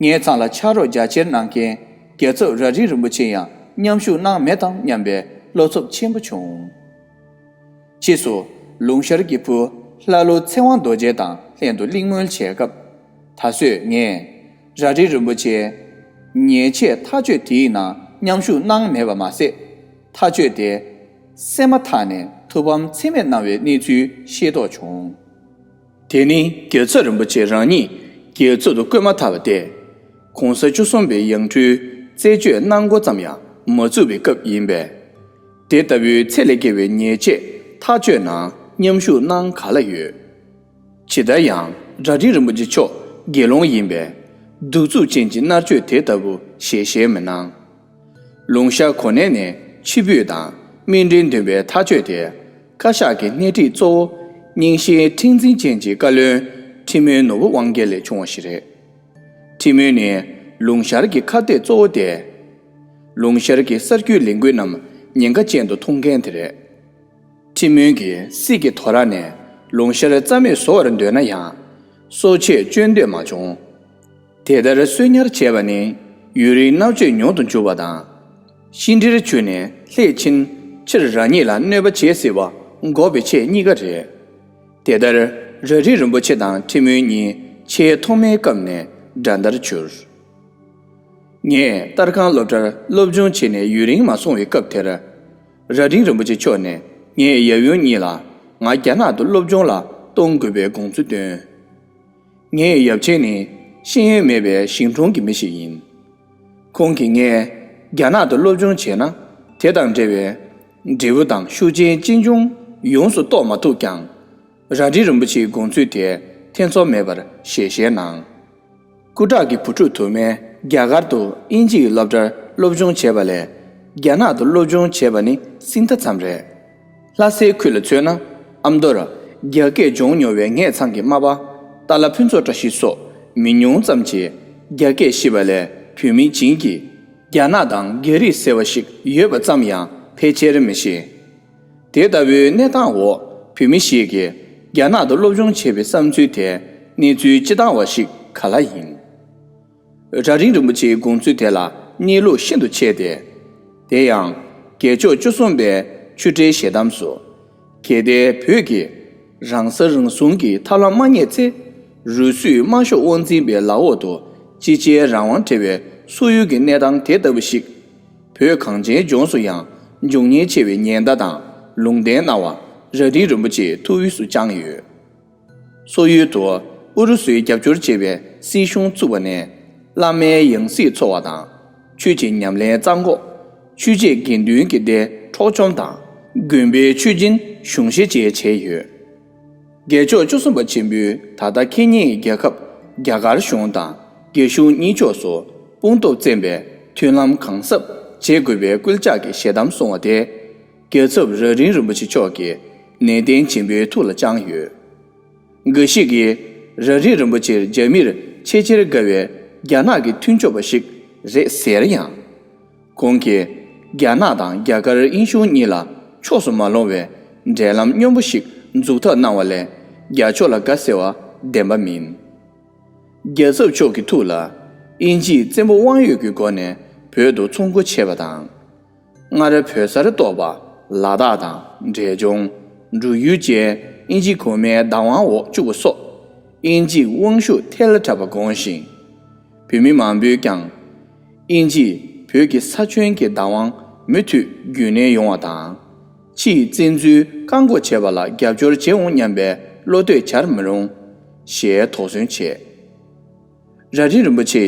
ངའི་མཚན་ལ་ཕྱག་རོགས་རྒྱ་ཆེར་གནང་མཁན་རྒྱལ་ཚབ་ར་སྒྲེང་རིན་པོ་ཆེ་ཡང་མཉམ་ཞུགས་གནང་མེད་དམ་སྙམ་པའི་བློ་འཚབ་ཆེན་པོ་བྱུང་། ཕྱིས་སུ་ལུང་ཤར་གྱི་བུ་ལྷ་ཀླུ་ཚེ་དབང་རྡོ་རྗེ་དང་ལྷན་དུ་གླེང་མོལ་བྱས་སྐབས། ད་གཟོད་ངས་ར་སྒྲེང་རིན་པོ་ཆེའི་ཉེས་ཆད་ཐག་གཅོད་དེའི་ནང་མཉམ་ཞུགས་གནང་མེད་པ་མ་ཟད། ཐག་གཅོད་དེ་སེམས་མ་ཐག་ནས་ཐུགས་ཕམ་ཚད་མེད་གནང་བའི་གནས་ཚུལ་ཤེས་རྟོགས་བྱུང་། དེ་ནི་རྒྱལ་ཚབ་རིན་པོ་ཆེ་རང་ཉིད་རྒྱལ་ཚབ་ཏུ་བསྐོས་མ་ཐག་པ་སྟེ། གོང་ས་བཅུ་གསུམ་པའི་ཡང་སྤྲུལ་རྩད་གཅོད་གནང་འགོ་ཙམ་ཡང་མ་བཙུགས་པའི་སྐབས་ཡིན་པས། དེ་ལྟ་བུའི་ཚད་ལས་བརྒལ་བའི་ཉེས་ཆད་ཐག་གཅོད་ནང་མཉམ་ཞུགས་གནང་ག་ལ་ཡོད། ཇི་ལྟར་ཡང་རྭ་སྒྲེང་རིན་པོ་ཆེ་མཆོག་དགེ་སློང་ཡིན་པས། གདུག་རྩུབ་ཅན་གྱི་མནར་གཅོད་དེ་ལྟ་བུ་ཞལ་བཞེས་མི་གནང་། ལུང་ཤར་གོ་གནས་ནས་ཕྱིར་འབུད་དང་སྨིན་གྲོལ་འདོན་པའི་ཐག་གཅོད་དེ། བཀའ་ཤག་གི་སྣེ་ཁྲིད་གཙོ་བོ་རྙིང་ཞེན་མཁྲེགས་འཛིན་ཅན་གྱི་བཀའ་བློན་ཁྲི་མོན་ནོར་བུ་དབང་རྒྱལ་ལས་བྱུང་བ་ཞིག་རེད། ཁྲི་མོན་ནི་ལུང་ཤར་གྱི་ཁ་གཏད་གཙོ་བོ་སྟེ། ལུང་ཤར་གྱི་གསར་འགྱུར་ལས་འགུལ་རྣམས་ཉེན་ཁ་ཅན་དུ་མཐོང་མཁན་དེ་རེད། ཁྲི་མོན་གྱིས་སྲིད་ཀྱི་དོ་ར་ནས་ལུང་ཤར་རྩ་མེད་བཟོ་བར་འདོད་ན་ཡང་། སྲོག་ཆད་གཅོད་འདོད་མ་བྱུང་། དེ་ལྟར་གསོད་ཉར་བྱས་པ་ནི་ཡུན་རིང་མནར་གཅོད་མྱོང་དུ་འཇུག་པ་དང་། ཤི་འདྲེར་གྱུར་ནས་ལྷས་ཕྱིན་ཕྱིར་རང་ཉིད་ལ་གནོད་པ་བྱེད་སྲིད་པ་འགོག་པའི་ཆེད་གཉིས་ཀ་རེད། དེ་ལྟར་རྭ་སྒྲེང་རིན་པོ་ཆེ་དང་ཁྲི་མོན་གཉིས་ཆེས་ཐོག་མའི་སྐབས་ནས་འགྲན་ཟླར་གྱུར། ངས་ཏར་ཁང་སློབ་གྲྭར་སློབ་སྦྱོང་བྱས་ནས་ཡུན་རིང་མ་སོང་བའི་སྐབས་དེར། རྭ་སྒྲེང་རིན་པོ་ཆེ་མཆོག་ནས་ངའི་ཡབ་ཡུམ་གཉིས་ལ་ང་རྒྱ་ནག་ཏུ་སློབ་སྦྱོང་ལ་གཏོང་དགོས་པའི་དགོངས་ཚུལ་བཏོན། ངའི་ཡབ་ཆེན་ནི་ཤེས་ཡོན་མེད་པའི་ཞིང་གྲོང་གི་མི་ཞིག་ཡིན། ཁོང་གིས་ངས་རྒྱ་ནག་ཏུ་སློབ་སྦྱོང་བྱས་ན་དེ་དང་འབྲེལ་བའི་འབྲས་བུ་དང་ཤུགས་རྐྱེན་ཅི་འབྱུང་ཡོངས་སུ་རྟོགས་མ་ཐུབ་ཀྱང་། རྭ་སྒྲེང་རིན་པོ་ཆེའི་དགོངས་ཚུལ་དེ་ཐེ་ཚོམ་མེད་པར་ཞལ་བཞེས་གནང་། སྐུ་དྲག་གི་བུ་ཕྲུག་དུ་མས་རྒྱ་གར་དུ་དབྱིན་ཇིའི་སློབ་གྲྭར་སློབ་སྦྱོང་བྱས་པ་ལས་རྒྱ་ནག་ཏུ་སློབ་སྦྱོང་བྱས་པ་ནི་སྲིད་མཐའ་ཙམ་རེད། ལྷ་སའི་ཁུལ་ལ་མཚོན་ན་ཨ་མདོར་རྒྱ་སྐད་སྦྱོང་མྱོང་བའི་ངེད་ཚང་གི་རྨག་པ་ཏཱ་ལ་ཕུན་ཚོགས་བཀྲ་ཤིས་སོགས་མི་ཉུང་ཙམ་གྱིས་རྒྱ་སྐད་ཤེས་པ་ལས་བོད་མི་བྱིངས་ཀྱིས་རྒྱ་ནག་དང་རྒྱ་རིགས་ཟེར་བ་ཞིག་ཡོད་པ་ཙམ་ཡང་ཕལ་ཆེར་མི་ཤེས། དེ་ལྟ་བུའི་གནས་སྟངས་འོག་བོད་མི་ཞིག་གིས་རྒྱ་ནག་ཏུ་སློབ་སྦྱོང་བྱེད་པའི་བསམ་ཚུལ་དེ་གནས་ཚུལ་སྤྱི་དང་བ་ཞིག་ག་ལ་ཡིན། རྭ་སྒྲེང་རིན་པོ་ཆེའི་དགོངས་ཚུལ་དེ་ལ་གནས་ལུགས་ཤིན་ཏུ་ཆེ་སྟེ། དེ་ཡང་རྒྱལ་མཆོག་བཅུ་གསུམ་པའི་ཆོས་འབྲེལ་ཞལ་གདམས་སུ། གལ་ཏེ་བོད་ཀྱིས་རང་ས་རང་སྲུང་གི་ཐབས་ལམ་མ་རྙེད་ཚེ། རུ་སུའི་དམར་ཤོག་དབང་འཛིན་པའི་ལག་འོག་ཏུ་ཅི་བྱའི་རང་དབང་བྲལ་བའི་སོག་ཡུལ་གྱི་གནས་སྟངས་དེ་ལྟ་བུ་ཞིག་བོད་གངས་ཅན་ལྗོངས་སུ་ཡང་འབྱུང་ཉེན་ཆེ་བའི་ཉེན་བརྡ་དང་ལུང་བསྟན་གནང་བ་རྭ་སྒྲེང་རིན་པོ་ཆེའི་ཐུགས་དབུས་སུ་བཅངས་ཡོད། སོག་ཡུལ་དུ་ཨུ་རུ་སུའི་རྒྱབ་སྐྱོར་བྱེད་པའི་སྲིད་གཞུང་བཙུགས་པ་ནས་བླ་མའི་ཡང་སྲིད་འཚོལ་བ་དང་། ཆོས་ཀྱི་ཉམས་ལེན་རྩ་འགོག་ཆོས་བྱེད་དགེ་འདུན་གྱི་སྡེ་འཕྲོག་བཅོམ་དང་། དགོན་པའི་ཆོས་སྦྱིན་གཞུང་བཞེས་བཅས་བྱས་ཡོད། རྒྱལ་མཆོག་བཅུ་གསུམ་པ་ཆེན་པོས་ད་ལྟ་ཁེ་ཉེ་ཡི་རྒྱལ་ཁབ་རྒྱ་གར་གཞུང་དང་རྒྱ་གཞུང་གཉིས་ཕྱོགས་སུ་དཔུང་སྟོབས་བཙན་པའི་མཐུན་ལམ་གང་ཟབ་བྱེད་དགོས་པའི་སྐུལ་ལྕག་གི་ཞལ་གདམས་གསུངས་བ་དེ། རྒྱལ་ཚབ་རྭ་སྒྲེང་རིན་པོ་ཆེ་མཆོག་གིས་ནན་ཏན་ཆེན་པོའི་ཐུགས་ལ་བཅངས་ཡོད། འགའ་ཞིག་གིས་རྭ་སྒྲེང་རིན་པོ་ཆེར་རྒྱ་མིར་ཆེས་ཆེར་དགའ་བའི་རྒྱ་ནག་གི་མཐུན་ཕྱོགས་པ་ཞིག་རེད་ཟེར་ཡང་། ཁོང་གིས་རྒྱ་ནག་དང་རྒྱ་གར་དབྱིན་གཞུང་གཉིས་ལ་ཕྱོགས་སུ་མ་ལྷུང་བའི་འབྲེལ་ལམ་སྙོམས་པོ་ཞིག་འཛུགས་ཐབས་གནང་བ་ལས་རྒྱ་ཕྱོགས་ལ་དགའ་ཟེར་བ་བདེན་པ་མིན། རྒྱལ་ཚབ་མཆོག་གི་ཐུགས་ལ་དབྱིན་ཇིས་བཙན་པོ་དབང་ཡོད་ཀྱི་སྒོ་ནས་བོད་དུ་ཚོང་སྒོ་ཕྱེ་བ་དང་། སྔར་བོད་སར་གཏོགས་པ་ལ་དྭགས་དང་འབྲས་ལྗོངས། འབྲུག་ཡུལ་བཅས་དབྱིན་ཇི་གོང་མའི་བདག་དབང་འོག་བཅུག་པ་སོགས་དབྱིན་ཇིས་དབང་ཤུགས་ཐལ་དྲགས་པ་དགོངས་ཤིང་། བོད་མི་མང་པོས་ཀྱང་དབྱིན་ཇིས་ བོད་ཀྱི་ས་ཁྱོན་གྱི་བདག་དབང་མུ་མཐུད་རྒྱུན་གནས་ཡོང་བ་དང་། ཕྱིའི་བཙན་འཛུལ་བཀག་འགོག་བྱེད་པ་ལ་རྒྱབ་སྐྱོར་བྱེད་འོང་སྙམ་པའི་བློ་འདོད་བྱར་མི་རུང་། ཞེས་དོགས་ཟོན་བྱས། རྭ་སྒྲེང་རིན་པོ་ཆེས་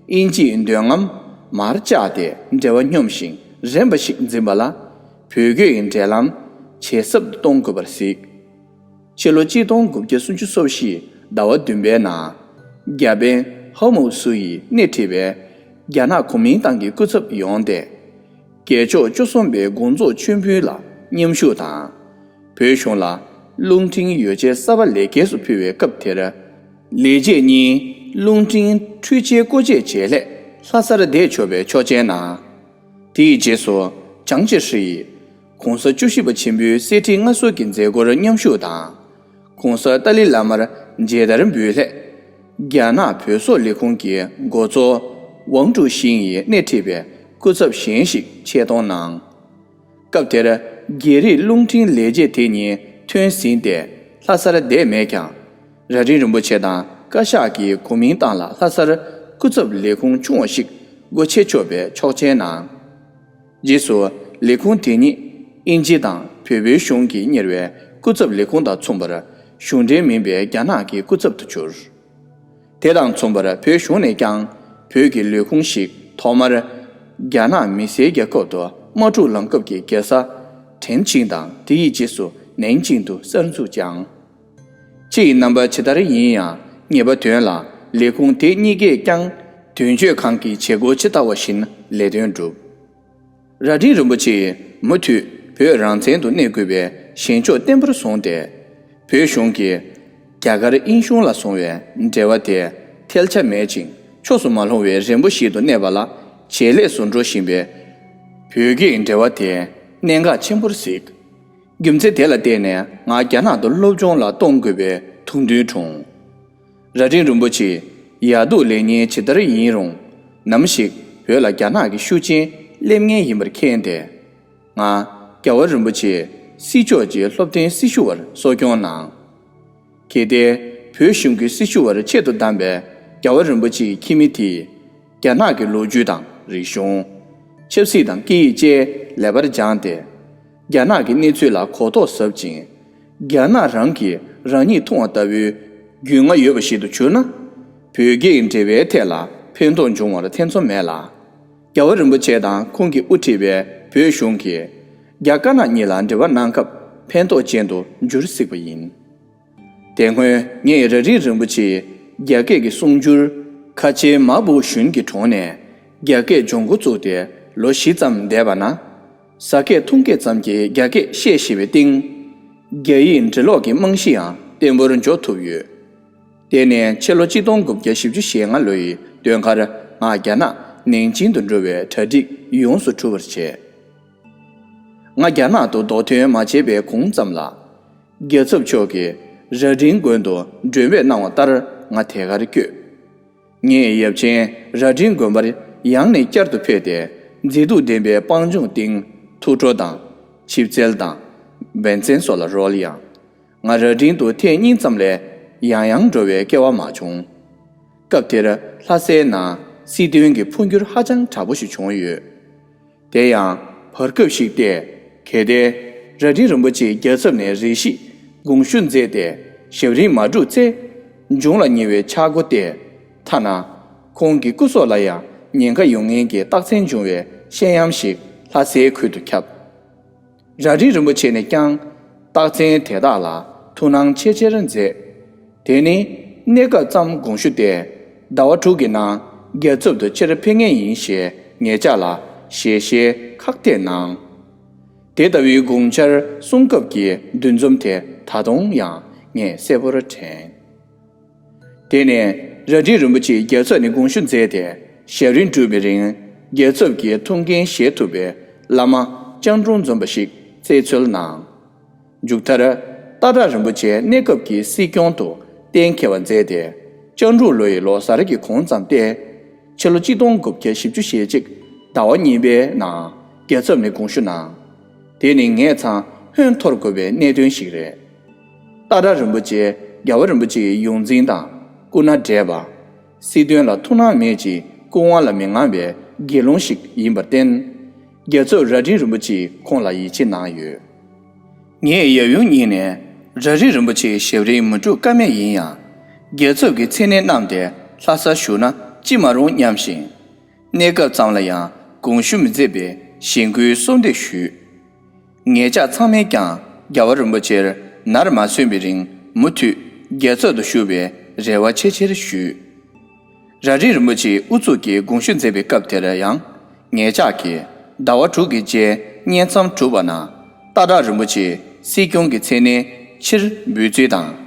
དབྱིན་ཇིའི་འདོད་རྔམ་མར་བཅག་སྟེ་འབྲེལ་བ་སྙོམས་ཤིང་རན་པ་ཞིག་འཛིན་པ་ལ། བོད་བརྒྱུད་ཀྱི་འབྲེལ་ལམ་ཇེ་ཟབ་ཏུ་གཏོང་དགོས་པར་གཟིགས། ཕྱི་ལོ་གཅིག་སྟོང་དགུ་བརྒྱ་སུམ་ཅུ་སོ་བཞི་ཟླ་བ་བདུན་པའི་ནང་། བརྒྱ་དཔོན་ཧོ་མུའུ་སུ་ཡིས་སྣེ་ཁྲིད་པའི་རྒྱ་ནག་གོ་མིན་ཏང་གི་སྐུ་ཚབ་ཡོང་སྟེ། རྒྱལ་མཆོག་བཅུ་གསུམ་པའི་དགོངས་རྫོགས་མཆོད་འབུལ་ལ་མཉམ་ཞུགས་དང་། བོད་གཞུང་ལ་རླུང་འཕྲིན་ཡོ་བྱད་གསར་པ་ལེགས་སྐྱེས་སུ་ཕུལ་བའི་སྐབས་དེར། ལས་བྱེད་གཉིས་རླུང་འཕྲིན་འཕྲུལ་ཆས་སྐོར་སྐྱོད་བྱེད་སླད་ལྷ་སར་བསྡད་ཆོག་པའི་ཆོག་མཆན་གནང་། དེའི་རྗེས་སུ་ཅང་ཅེ་ཧྲི་ཡིས་༸གོང་ས་བཅུ་བཞི་པ་ཆེན་པོའི་གསེར་ཁྲི་མངའ་གསོལ་གྱི་མཛད་སྒོར་མཉམ་ཞུགས་དང་། ༸གོང་ས་ཏཱ་ལའི་བླ་མར་མཇལ་དར་འབུལ་སླད། རྒྱ་ནག་བོད་སོག་ལས་ཁུངས་ཀྱི་མགོ་གཙོ་ཝང་ཀྲུའུ་ཤིང་ཡིས་སྣེ་ཁྲིད་པའི་སྐུ་ཚབ་གཞན་ཞིག་ཆེད་གཏོང་གནང་། སྐབས་དེར་རྒྱ་རིགས་རླུང་འཕྲིན་ལས་བྱེད་དེ་གཉིས་ཐོན་ཟིན་ཏེ་ལྷ་སར་བསྡད་མེད་ཀྱང་། རྭ་སྒྲེང་རིན་པོ་ཆེ་དང་བཀའ་ཤག་གིས་གོ་མིན་ཏང་ལ་ལྷ་སར་སྐུ་ཚབ་ལས་ཁུངས་ཆུང་བ་ཞིག་སྒོ་ཕྱེ་ཆོག་པའི་ཆོག་མཆན་གནང་། རྗེས་སུ་ལས་ཁུངས་དེ་ཉིད་དབྱིན་ཇི་དང་བོད་པའི་གཞུང་གིས་གཉེར་བའི་སྐུ་ཚབ་ལས་ཁུངས་དང་མཚུངས་པར་གཞུང་འབྲེལ་མིན་པའི་རྒྱ་ནག་གི་སྐུ་ཚབ་ཏུ་གྱུར། དེ་དང་མཚུངས་པར་བོད་གཞུང་ནས་ཀྱང་བོད་ཀྱི་ལས་ཁུངས་ཤིག་ཐོག་མར་རྒྱ་ནག་མི་སེར་རྒྱལ་ཁབ་ཏུ་དམག་འཁྲུག་ལངས་སྐབས་ཀྱི་རྒྱལ་ས་ཁྲེན་ཅིང་དང་དེའི་རྗེས་སུ་ནན་ཅིང་དུ་གསར་འཛུགས་བསྐྱངས། ཕྱི་ཡི་རྣམ་པ་ཇི་ལྟར་ཡིན་ཡང་ངེས་པ་དོན་ལ་ལས་ཁུངས་དེ་གཉིས་ཀས་ཀྱང་དོན་གཅོད་ཁང་གི་བྱེད་སྒོ་ཇི་ལྟ་བ་བཞིན་ལས་དོན་བསྒྲུབས། རྭ་སྒྲེང་རིན་པོ་ཆེས་མུ་མཐུད་བོད་རང་བཙན་དུ་གནས་དགོས་པའི་བཞེད་ཕྱོགས་བརྟན་པོར་བཟུང་སྟེ། བོད་གཞུང་གིས་རྒྱ་གར་དབྱིན་གཞུང་ལ་བཟུང་བའི་འབྲེལ་བ་དེ་ཐལ་ཆ་མེད་ཅིང་ཕྱོགས་སུ་མ་ལྷུང་བའི་རན་པོ་ཞིག་ཏུ་གནས་པ་ལ་ཇེ་ལེགས་སུ་འགྲོ་བཞིན་པའི་བོད་རྒྱའི་འབྲེལ་བ་དེ་གནད་འགག་ཆེན་པོར་གཟིགས། རྒྱུ་མཚན་དེ་ལ་བརྟེན་ནས་ང་རྒྱ་ནག་ཏུ་སློབ་སྦྱོང་ལ་གཏོང་དགོས་པའི་ཐུགས་འདུན་འཁྲུངས། རྭ་སྒྲེང་རིན་པོ་ཆེས་ཡག་སྡུག་ལེགས་ཉེས་ཇི་ལྟར་ཡིན་རུང་ནམ་ཞིག་བོད་ལ་རྒྱ་ནག་གི་ཤུགས་རྐྱེན་སླེབས་ངེས་ཡིན་པར་མཁྱེན་ཏེ། ང་རྒྱལ་བ་རིན་པོ་ཆེ་སྲིད་ཕྱོགས་ཀྱི་སློབ་སྟོན་སྲི་ཞུ་བར་གསོ་སྐྱོང་གནང་། གལ་ཏེ་བོད་གཞུང་གི་སྲི་ཞུ་བར་ཆེད་དུ་བདམས་པའི་རྒྱལ་བ་རིན་པོ་ཆེའི་ཁྱིམ་མི་དེས་རྒྱ་ནག་གི་ལོ་རྒྱུས་དང་རིག་གཞུང་། ཆབ་སྲིད་དང་སྐད་ཡིག་བཅས་ལེགས་པར་སྦྱངས་ཏེ། རྒྱ་ནག་གི་གནས་ཚུལ་ལ་གོ་རྟོགས་ཟབ་ཅིང་། རྒྱ་ནག་རང་གིས་རང་ཉིད་མཐོང་བ་ལྟ་བུའི་རྒྱུས་མངའ་ཡོད་པ་ཞིག་ཏུ་གྱུར་ན། བོད་རྒྱའི་འབྲེལ་བའི་ཐད་ལ་ཕན་ཐོགས་འབྱུང་བར་ཐེ་ཚོམ་མེད་ལ། རྒྱལ་བ་རིན་པོ་ཆེ་དང་ཁོང་གིས་དབུ་ཁྲིད་པའི་བོད་གཞུང་གིས་རྒྱ་དཀར་ནག་གཉིས་ལ་འབྲེལ་བ་གནང་སྐབས་ཕན་ཐོགས་ཅན་དུ་འགྱུར་སྲིད་པ་ཡིན། དེ་སྔོན་ངས་རྭ་སྒྲེང་རིན་པོ་ཆེའི་རྒྱ་སྐད་ཀྱི་གསུང་སྒྱུར་ཁ་ཆེའི་མ་པུའུ་ཞུན་གྱི་དྲུང་ནས་རྒྱ་སྐད་སྦྱོང་འགོ་བཙུགས་ཏེ་ལོ་བཞི་ཙམ་འདས་པ་ན། ཟ་སྐད་འཐུང་སྐད་ཙམ་གྱི་རྒྱ་སྐད་བཤད་ཤེས་པའི་སྟེང་། རྒྱ་ཡིག་འབྲི་ཀློག་གི་རྨང་གཞི་ཡང་བརྟན་པོར་འཇོག་ཐུབ་ཡོད། དེ་ནས་ཕྱི་ལོ་གཅིག་སྟོང་དགུ་བརྒྱ་བཞི་བཅུ་ཞེ་ལྔ་ལོའི་སྟོན་ཁར་ང་རྒྱ་ནག་ནན་ཅིང་དུ་འགྲོ་བའི་གྲ་སྒྲིག་ཡོངས་སུ་གྲུབ་པར་བྱས། ང་རྒྱ་ནག་ཏུ་རྡོ་ཐོན་མ་བྱས་པའི་གོང་ཙམ་ལ། རྒྱལ་ཚབ་མཆོག་གིས་རྭ་སྒྲེང་དགོན་དུ་མགྲོན་འབོད་གནང་བ་ལྟར་ང་དེ་གར་བསྐྱོད། ངས་ཡབ་ཆེན་རྭ་སྒྲེང་དགོན་པར་ཡང་ནས་བསྐྱར་དུ་ཕེབས་ཏེ་མཛེས་སྡུག་ལྡན་པའི་སྤང་ལྗོངས་སྟེང་ཐུགས་སྤྲོ་དང་། ཆིབས་རྩལ་དང་། བན་བཙན་སོགས་ལ་རོལ་ཡང་། ང་རྭ་སྒྲེང་དུ་ཐེངས་གཉིས་ཙམ་ལས་ཡང་ཡང་འགྲོ་བའི་སྐལ་བ་མ་བྱུང་། སྐབས་དེར་ལྷ་སའི་ནང་སྲིད་དོན་གྱི་འཕོ་འགྱུར་ཧ་ཅང་དྲག་པོ་ཞིག་བྱུང་ཡོད། དེ་ཡང་བར་སྐབས་ཤིག་སྟེ། གལ་ཏེ་རྭ་སྒྲེང་རིན་པོ་ཆེས་རྒྱལ་ཚབ་ནས་རེ་ཞིག་དགོངས་ཞུ་མཛད་དེ་ཞབས་རིམ་མ་བསྒྲུབས་ཚེ། འབྱུང་ལ་ཉེ་བའི་ཆག་སྒོ་སྟེ། ཐ་ན། ཁོང་གི་སྐུ་སྲོག་ལ་ཡང་ཉེན་ཁ་ཡོང་མཁན་གྱི་རྟགས་མཚན་བྱུང་བའི་བཤད་ཡམ་ཞིག་ལྷ་སའི་ཁུལ་དུ་ཁྱབ། རྭ་སྒྲེང་རིན་པོ་ཆེ་ནས་ཀྱང་རྟགས་མཚན་དེ་དག་ལ་ཐུགས་སྣང་ཆེས་ཆེར་མཛད། དེ་ནི་གནས་སྐབས་ཙམ་དགོངས་ཞུ་སྟེ། ཟླ་བ་དྲུག་གི་ནང་རྒྱལ་ཚབ་ཏུ་ཕྱིར་ཕེབས་ངེས་ཡིན་ཞེས་ངེད་ཅག་ལ་ཞལ་བཞེས་ཁག་ཐེག་གནང་། དེ་ལྟ་བུའི་དགོངས་འཆར་གསུང་སྐབས་ཀྱི་འདུ་འཛོམས་དེ་ད་དུང་ཡང་ངས་གསལ་པོར་དྲན། དེ་ནས་རྭ་སྒྲེང་རིན་པོ་ཆེས་རྒྱལ་ཚབ་ནས་དགོངས་ཞུ་མཛད་དེ་ཞབས་རིམ་བསྒྲུབས་པའི་རིང་རྒྱལ་ཚབ་ཀྱི་ཐུགས་འགན་བཞེས་ཐུབ་པའི་བླ་མ་སྤྱང་གྲུང་འཛོམས་པ་ཞིག་བཙལ་འཚོལ་གནང་། མཇུག་མཐར། སྟག་བྲག་རིན་པོ་ཆེ་གནས་སྐབས་ཀྱི་སྲིད་སྐྱོང་དུ་གཏན་འཁེལ་བ་མཛད་དེ། སྤྱང་ཕྲུག་ལོ་ཡི་ལོ་གསར་གྱི་གོང་ཙམ་སྟེ། ཕྱི་ལོ་གཅིག་སྟོང་དགུ་བརྒྱ་བཞི་བཅུ་ཞེ་གཅིག་ཟླ་བ་གཉིས་པའི་ནང་རྒྱལ་ཚབ་ནས་དགོངས་ཞུ་གནང་། དེ་ནི་ངས་ཚང་ཧོན་འཐོར་དགོས་པའི་གནད་དོན་ཞིག་རེད། སྟག་བྲག་རིན་པོ་ཆེ་རྒྱལ་བ་རིན་པོ་ཆེ་ཡི་ཡོངས་འཛིན་དང་སྐུ་ན་བགྲེས་པ། སྲིད་དོན་ལ་ཐུགས་སྣང་མེད་ཅིང་སྐུ་དབང་ལ་མི་མངའ་བའི་ དགེ་སློང་ཞིག་ཡིན་པར་བརྟེན། རྒྱལ་ཚབ་རྭ་སྒྲེང་རིན་པོ་ཆེས་ཁོང་ལ་ཡིད་ཆེས་གནང་ཡོད། ངས་ཡབ་ཡུམ་གཉིས་ནས་རྭ་སྒྲེང་རིན་པོ་ཆེ་ཞབས་རིམ་མི་སྒྲུབ་ཀ་མེད་ཡིན་ཡང་། རྒྱལ་ཚབ་ཀྱི་མཚན་གནས་བསྣམས་ཏེ་ལྷ་སར་བཞུགས་ན་ཅི་མ་རུང་སྙམ་ཞིང་། གནས་སྐབས་ཙམ་ལ་ཡང་དགོངས་ཞུ་མི་མཛད་པའི་ཞེན་སྐུལ་གསོལ་འདེབས་ཞུས། ངེད་ཅག་ཚང་མས་ཀྱང་རྒྱལ་བ་རིན་པོ་ཆེར་ནར་མ་སོན་པའི་རིང་མུ་མཐུད་རྒྱལ་ཚབ་ཏུ་བཞུགས་པའི་རེ་བ་ཆེས་ཆེར་ཞུས། རྭ་སྒྲེང་རིན་པོ་ཆེས་ཨུ་ཚུགས་ཀྱིས་དགོངས་ཞུ་མཛད་པའི་སྐབས་དེར་ཡང་ངེད་ཅག་གིས་ཟླ་བ་དྲུག་གི་རྗེས་བསྙེན་མཚམས་གྲུབ་པ་ན་སྟག་བྲག་རིན་པོ་ཆེ་སྲིད་སྐྱོང་གི་མཚན་གནས་ཕྱིར་འབུལ་ཚུལ་དང་།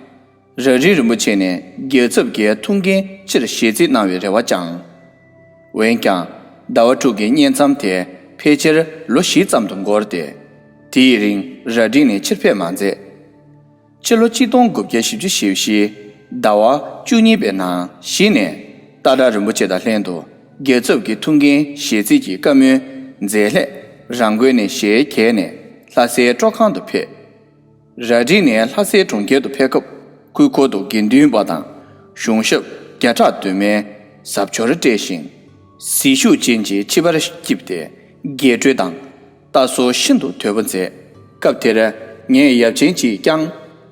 རྭ་སྒྲེང་རིན་པོ་ཆེ་ནས་རྒྱལ་ཚབ་ཀྱི་ཐུགས་འགན་ཕྱིར་བཞེས་རྩིས་གནང་བའི་རེ་བ་བཅངས། འོན་ཀྱང་། ཟླ་བ་དྲུག་གི་བསྙེན་མཚམས་དེ་ཕལ་ཆེར་ལོ་བཞི་ཙམ་དུ་འགོར་ཏེ། དེའི་རིང་རྭ་སྒྲེང་ནས་ཕྱིར་ཕེབས་མ་མཛད། ཕྱི་ལོ་ཆིག་སྟོང་དགུ་བརྒྱ་བཞི་བཅུ་ཞེ་བཞི་ཟླ་བ་བཅུ་གཉིས་པའི་ནང་གཞི་ནས་སྟག་བྲག་རིན་པོ་ཆེ་དང་ལྷན་དུ་རྒྱལ་ཚབ་ཀྱི་ཐུགས་འགན་བཞེས་རྩིས་ཀྱི་བཀའ་མོལ་མཛད་སླད་རང་འགུལ་ནས་ཞལ་གྱེས་ནས་ལྷ་སའི་སྤྲོ་ཁང་དུ་ཕེབས། རྭ་སྒྲེང་ནས་ལྷ་སའི་གྲོང་ཁྱེར་དུ་ཕེབས་སྐབས་སྐུའི་འཁོར་དུ་དགེ་འདུན་པ་དང་གཞུང་ཞབས་བརྒྱ་ཕྲག་དུ་མའི་གཟབ་མཆོར་སྤྲས་ཤིང་། ཟིལ་ཤུགས་ཅན་གྱི་ཕྱི་པར་བསྐྱིབས་ཏེ་རྒྱས་སྤྲོས་དང་ལྟ་སོར་ཤིན་ཏུ་དོད་པོ་མཛད། སྐབས་དེར་ངའི་ཡབ་ཆེན་གྱིས་ཀྱང་